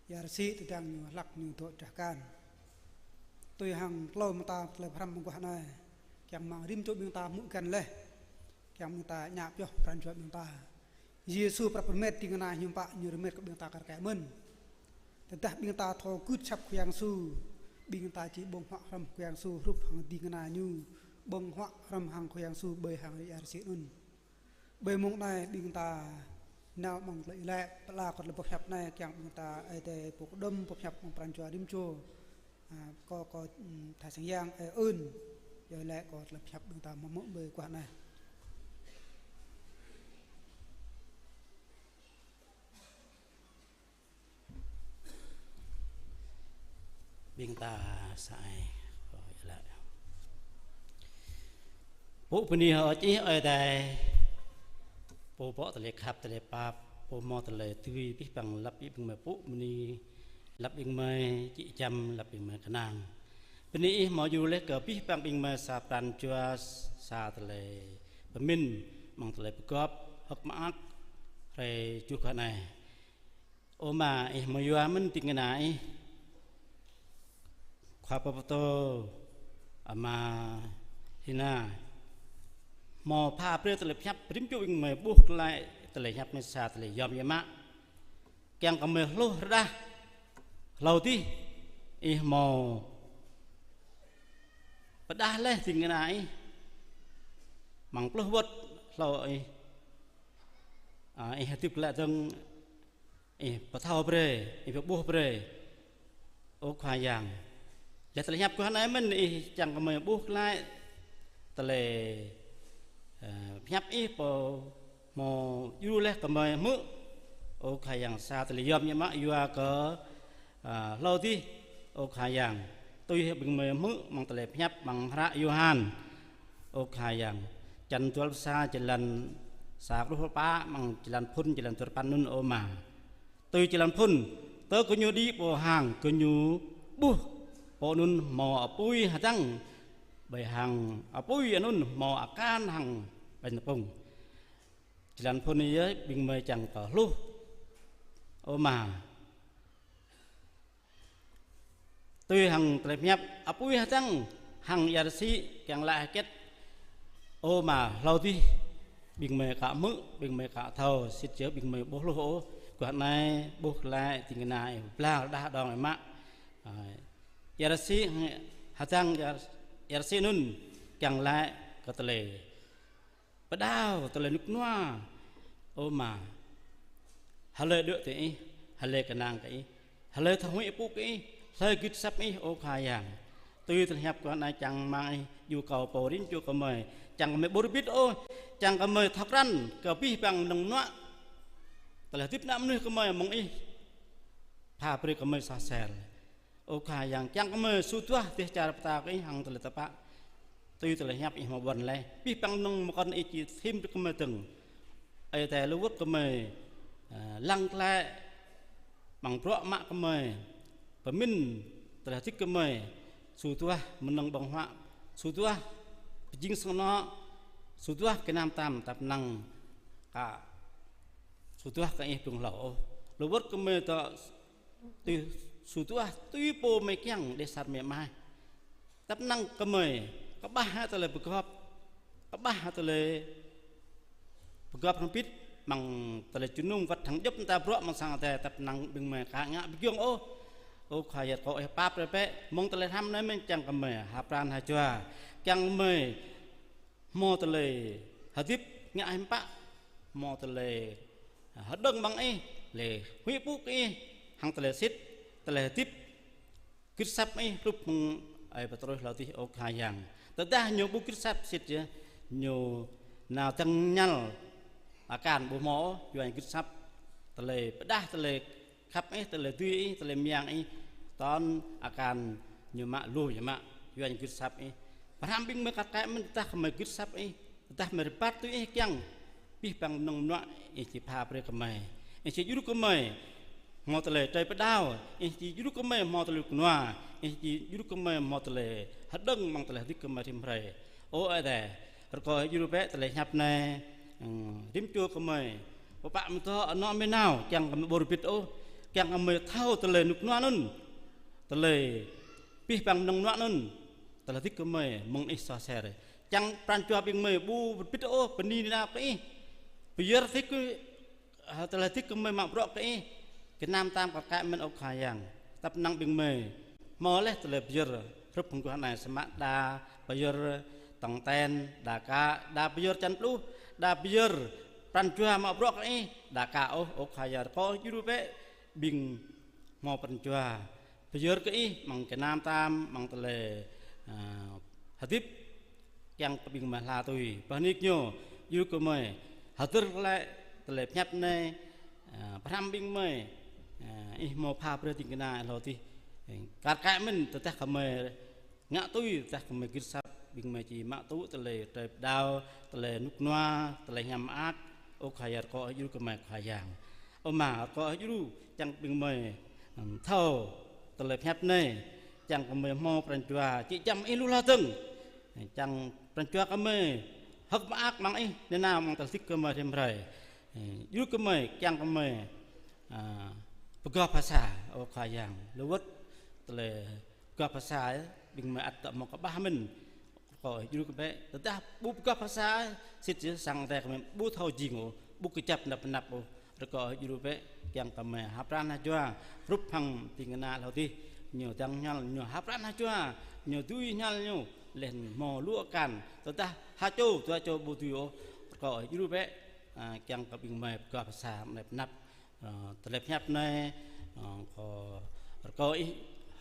ia rơsĭ tơdang ñu hlăk ñu dŏ drah kan. Tui hăng tlâo mơta tơlơi pơhrăm mơguah anai, kiăng mơ̆ng rĭm čô ƀing ta hmư̆ găn laih, kiăng ƀing ta ngă pioh pran jua ƀing ta. Yêsu prăp rơmet ding kơna hiư̆m pă ñu rơmet kơ ƀing ta kar kaĭ mơ̆n. Tơdah ƀing ta thâo gưt asăp Khua Yang Yêsu, ƀing ta či ƀơ̆ng huă hrŏm Khua Yang Yêsu hrup hăng ding kơna ñu ƀơ̆ng huă hrŏm hăng Khua Yang Yêsu ƀơi hang ia rơsĭ anŭn. Ƀơi mông anai ƀing ta nao mơ̆ng tơlơi iâu laĭ, pơala kơ tơlơi boh hiăp anai kiăng ƀing ta Ơi Adai pơkơđŏm boh hiăp mơ̆ng pran jua rĭm čô. A, kơ, kơ, ưm, tha sang yang, ơ, ơn. Iâu laĭ kơ tơlơi boh hiăp ƀing ta hmư̆ ƀơi guah anai. Ƀing ta sa ai. Pŭ bơni hơơč Ih Ơi Adai, Pô bŏ tơlơi khăp tơlơi pap, Pô hmâo tơlơi dưi abih bang lăp ƀing gơmơi pŭ bơni, lăp ƀing gơmơi či čăm, lăp ƀing gơmơi kơnang. Bơni Ih hmâo djru laih kơ abih bang ƀing gơmơi sa pran jua, sa tơlơi pơmĭn, amăng tơlơi pơgop hơ̆k mơak hrơi truh kơ anai. Ơ Ama, Ih hmâo yua mơ̆n ding kơna Ih, khua pơtô, Ama Hina, hmâo pha brơi tơlơi pơhiăp rĭm čô ƀing gơmơi ƀuh glaĭ tơlơi pơhiăp anai sa tơlơi yom yơh mă. Kiăng kơ gơmơi hluh rơđah, hlâo adih Ih hmâo pơrơđah laih ding kơna Ih amăng pluh wơ̆t hlâo Ih, a, Ih hơdip glaĭ dơ̆ng, Ih pơthâo brơi, Ih pơƀuh brơi. Ơ Khua Yang, laih tơlơi pơhiăp guah anai mơ̆n Ih čang kơ gơmơi ƀuh glaĭ tơlơi, ơ, pơhiăp Ih pô hmâo djru laih kơ gơmơi hmư̆. Ơ Khua Yang, sa tơlơi yom yơh mă yua kơ, ơ, hlâo adih, ơ Khua Yang, tui ƀing gơmơi hmư̆ amăng tơlơi pơhiăp amăng hră Yôhan. Ơ Khua Yang, črăn dua pluh sa, jơlan sa truh pă, amăng jơlan phŭn, jơlan dua pluh păn anŭn, ơ Ama. Tui jơlan phŭn, tơ gơñu đĭ pơ hang, gơñu ƀuh pô anŭn hmâo apui hơdăng, ƀơi hang apui anŭn hmâo akan hăng ƀañ tơpŭng. Jơlan phŭn anai yơh ƀing gơmơi čang kơ hluh, ơ Ama. Tui hăng tơlơi pơhiăp apui hơdăng hăng ia rơsĭ kiăng laĭ hơget, ơ Ama, hlâo adih ƀing gơmơi ka hmư̆, ƀing gơmơi ka thâo, sĭt yơh ƀing gơmơi ƀu hluh ôh. Guah anai ƀuh glaĭ ding kơna Ih pơblang rơđah đong Ih mă. A, ia rơsĭ hơdăng ia, ia rơsĭ anŭn kiăng laĭ kơ tơlơi pơđao tơlơi rơnŭk rơnua, ơ Ama. Hlơi đuaĭ tui Ih, hlơi kơnang kơ Ih, hlơi thâo huĭ pŭ kơ Ih, hlơi gưt asăp Ih, ơ Khua Yang. Tui tơlơi pơhiăp guah anai čang mơ̆ng Ih djru kơ pô rĭm čô gơmơi, čang gơmơi ƀu rơbit ôh, čang gơmơi thâo krăn kơ abih bang mơnơ̆ng mơnuă tơlơi hơdip ană mơnuih gơmơi mơ̆ng Ih pha brơi kơ gơmơi soh sel. Ơ Khua Yang, čang kơ gơmơi su duah dêh čar pơtao kơ Ih hăng tơlơi tơpă. Tui tơlơi pơhiăp Ih hmâo ƀuăn laih, abih bang mơnơ̆ng mơkŏn Ih či thim brơi kơ gơmơi dơ̆ng. Ơi Adai lu wơ̆t gơmơi, ơ, lăng glaĭ amăng bruă mă gơmơi, pơmĭn tơlơi hơdip gơmơi, su duah mơnơ̆ng ƀơ̆ng huă, su duah pơjing sang anŏ, su duah gơnam tam tap năng ka Sŭ duah kơ ih blung hlâo ôh. Lu wơ̆t gơmơi dŏ tui sŭ duah tui pô mơi kiăng đeh sat mơi amai. Tăp năng gơmơi kơƀah hă tơlơi pơgop, kơƀah hă tơlơi pơgop hrŏm hơbĭt, mơ̆ng tơlơi jơnum wơ̆t hăng djŏp mơta bruă mơ̆ng sang Adai, tăp năng ƀing gơmơi ka ngă pơgiŏng ôh. Ơ Khua Yang, rơkâo ih pap brơi bĕ, mơ̆ng tơlơi hrăm anai mơ̆n kiăng gơmơi hơpran hơjua, kiăng gơmơi hmâo tơlơi hơdip ngă hiư̆m pă, hmâo tơlơi hơđơ̆ng amăng ih, lĕ huĭ pŭ kơ ih, hăng tơlơi sĭt, tơlơi hơdip gưt asăp ih hrup hăng ơi pơtrôih hlâo adih, ơ Khua Yang. Tơdah ñu ƀu gưt asăp sĭt yơh, ñu nao dăng ñăl akan ƀu hmâo ôh, Yuan gưt asăp tơlơi pơđah, tơlơi khăp ih, tơlơi dưi ih, tơlơi mơyang ih, tơl akan ñu mă lu ñu mă, Yuan gưt asăp ih. Pơhrăm ƀing gơmơi kar kaĭ mơ̆n, tơdah gơmơi gưt asăp ih, tơdah gơmơi rơbat tui ih kiăng, abih bang mơnơ̆ng mơnuă ih či pha brơi kơ gơmơi. Ih či djru kơ gơmơi hmâo tơlơi trơi pơđao, ih či djru kơ gơmơi hmâo tơlơi kơnua, ih či djru kơ gơmơi hmâo tơlơi hơđơ̆ng amăng tơlơi hơdip kơ gơmơi rĭm hrơi. Ơ Ơi Adai, rơkâo ih djru bĕ tơlơi pơhiăp anai, ơ, rĭm čô gơmơi, pơpă mơ̆ dŏ, anŏ mơi nao, kiăng gơmơi ƀu rơbit ôh, kiăng gơmơi thâo tơlơi rơnŭk rơnua anŭn, tơlơi abih bang mơnơ̆ng mơnuă anŭn, tơlơi hơdip gơmơi mơ̆ng ih soh ser. Kiăng pran jua ƀing gơmơi ƀu rơbit ôh, bơni nao kơ ih, pơyơr hơdip kơ hă, tơlơi hơdip gơmơi mă bruă kơ ih, gơnam tam kar kaĭ mơ̆n, ơ Khua Yang. Tăp năng ƀing gơmơi hmâo laih tơlơi pơyơr, hrup hăng guah anai, samơ̆ đa pơyơr tŏng ten, đa ka, đa pơyơr čan pluh, đa pơyơr pran jua mă bruă kơ ih, đa ka ôh, ơ Khua Yang. Rơkâo ih djru bĕ ƀing hmâo pran jua pơyơr kơ ih, amăng gơnam tam, amăng tơlơi, ơ, hơdip, kiăng kơ ƀing gơmơi hla tui. Bơni kơ ñu, djru kơ gơmơi hơdơr glaĭ tơlơi pơhiăp anai, ơ, pơhrăm ƀing gơmơi, ơ, ih hmâo pha brơi ding kơna hlâo adih. Kar kaĭ mơ̆n, tơdah gơmơi ngă tui, tơdah gơmơi gưt asăp, ƀing gơmơi či mă tŭ tơlơi trơi pơđao, tơlơi rơnŭk rơnua, tơlơi hiam mơak, ơ Khua Yang, rơkâo ih djru kơ gơmơi, Khua Yang. Ơ Ama, rơkâo ih djru, kiăng ƀing gơmơi, ơ, thâo tơlơi pơhiăp anai, kiăng gơmơi hmâo pran jua či čăm ih lu hloh dơ̆ng, kiăng pran jua gơmơi hơ̆k mơak amăng ih nanao amăng tơlơi hơdip gơmơi rĭm hrơi. Djru kơ gơmơi, kiăng gơmơi, ơ, pơgop phasa, ơ Khua Yang. Lu wơ̆t tơlơi pơgop phasa, ƀing gơmơi ăt dŏ hmâo kơƀah mơ̆n. Rơkâo ih djru kơ gơmơi, tơdah ƀu pơgop phasa sĭt yơh, sang Adai gơmơi ƀu thâo jing ôh, ƀu kơjăp tơnap tơnap ôh. Rơkâo ih djru bĕ, kiăng kơ gơmơi hơpran hơjua hrup hăng ding kơna hlâo adih, ñu dăng ñăl, ñu hơpran hơjua, ñu dưi ñăl ñu, laih anŭn hmâo lu akan, tơdah ha čô, dua čô ƀu dưi ôh. Rơkâo ih djru bĕ, ơ, kiăng kơ ƀing gơmơi pơgop phasa tơnap tơnap. Ơ, tơlơi pơhiăp anai, ơ, kâo rơkâo ih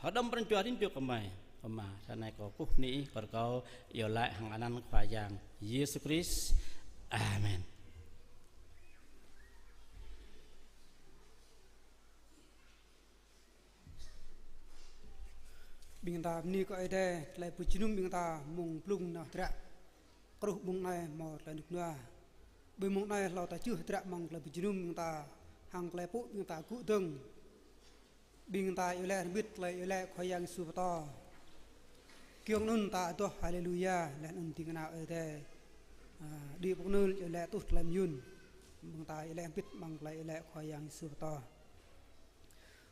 hơđơ̆m pran jua rĭm čô gơmơi. Ơ Ama, ră anai kâo kơkuh bơni ih, kâo rơkâo iâu laĭ hăng anăn Khua Yang Yêsu Krist. Amen. Ƀing ta bơni kơ Ơi Adai, tơlơi pơjơnum ƀing ta mơ̆ng blung nao hơdră. Truh mông anai hmâo tơlơi rơnŭk rơnua. Ƀơi mông anai hlâo ta čuh hơdră mơ̆ng tơlơi pơjơnum ƀing ta, hăng tơlơi pŭ ƀing ta gŭ dơ̆ng. Ƀing ta iâu laĭ hrŏm hơbĭt tơlơi iâu laĭ Khua Yang Yêsu pơtô. Giŏng anŭn ta adoh Haleluya, laih anŭn ding kơna Ơi Adai, ơ, đĭ pơkơnơ̆l iâu laĭ tuh tơlơi mơyun. Ƀing ta iâu laĭ hrŏm hơbĭt mơ̆ng tơlơi iâu laĭ Khua Yang Yêsu pơtô.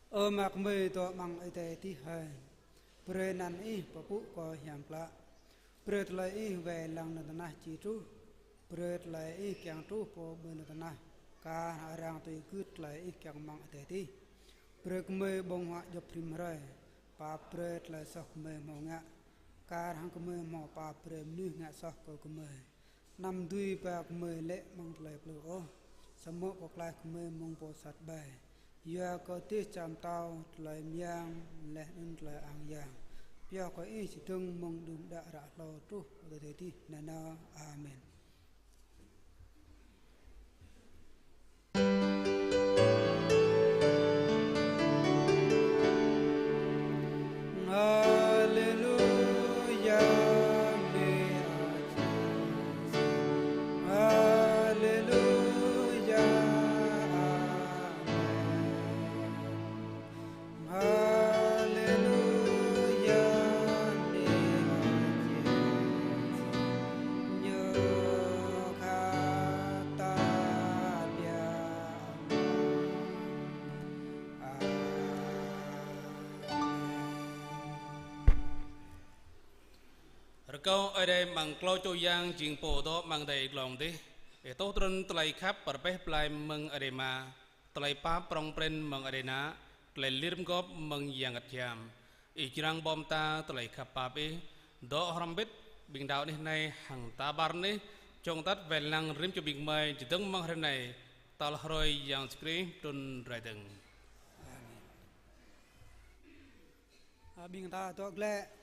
Ơ Ama gơmơi dŏ amăng adai adih hơi. Brơi anăn ih pơpŭ kơ hiam klă. Brơi tơlơi ih wai lăng nao tơnah či truh. Brơi tơlơi ih kiăng truh pơ ƀơi nao tơnah. Kar hăng arăng tui gưt tơlơi ih kiăng amăng adai adih. Brơi gơmơi ƀơ̆ng huă djŏp rĭm hrơi. Pap brơi tơlơi soh gơmơi hmâo ngă. Kar hăng gơmơi hmâo pap brơi mơnuih ngă soh kơ gơmơi. Anăm dưi ba gơmơi lê̆ amăng tơlơi plư ôh, samơ̆ pơklaih gơmơi mơ̆ng pô sat ƀai. Yua kơ dêh čar pơtao, tơlơi mơyang, laih anŭn tơlơi ang yang, pioh kơ ih čơdơ̆ng mơ̆ng đưm đă ră hlâo truh pơ tơdơi adih nanao. Amen. Haleluya, haleluya, amen. Haleluya, Kâo Ơi Adai amăng klâo čô yang jing Pô dŏ amăng adai glông dih. Ih tuh trŭn tơlơi khăp pơrơpeh plai mơ̆ng Ơi Adai Ama, tơlơi pap prŏng prin mơ̆ng Ơi Adai Ană, tơlơi lir pơgop mơ̆ng Yang Bơngăt Hiam. Ih jrăng ƀô̆ mơta tơlơi khăp pap Ih, dŏ hrŏm hơbĭt ƀing đaŏ anih anai hăng ta ƀar anih, čŏng atăt wai lăng rĭm čô ƀing gơmơi čơdơ̆ng mơ̆ng hrơi anai, tal hrơi Yang Yêsu Krist trŭn rai dơ̆ng. Amen. A, ƀing ta dŏ glaĭ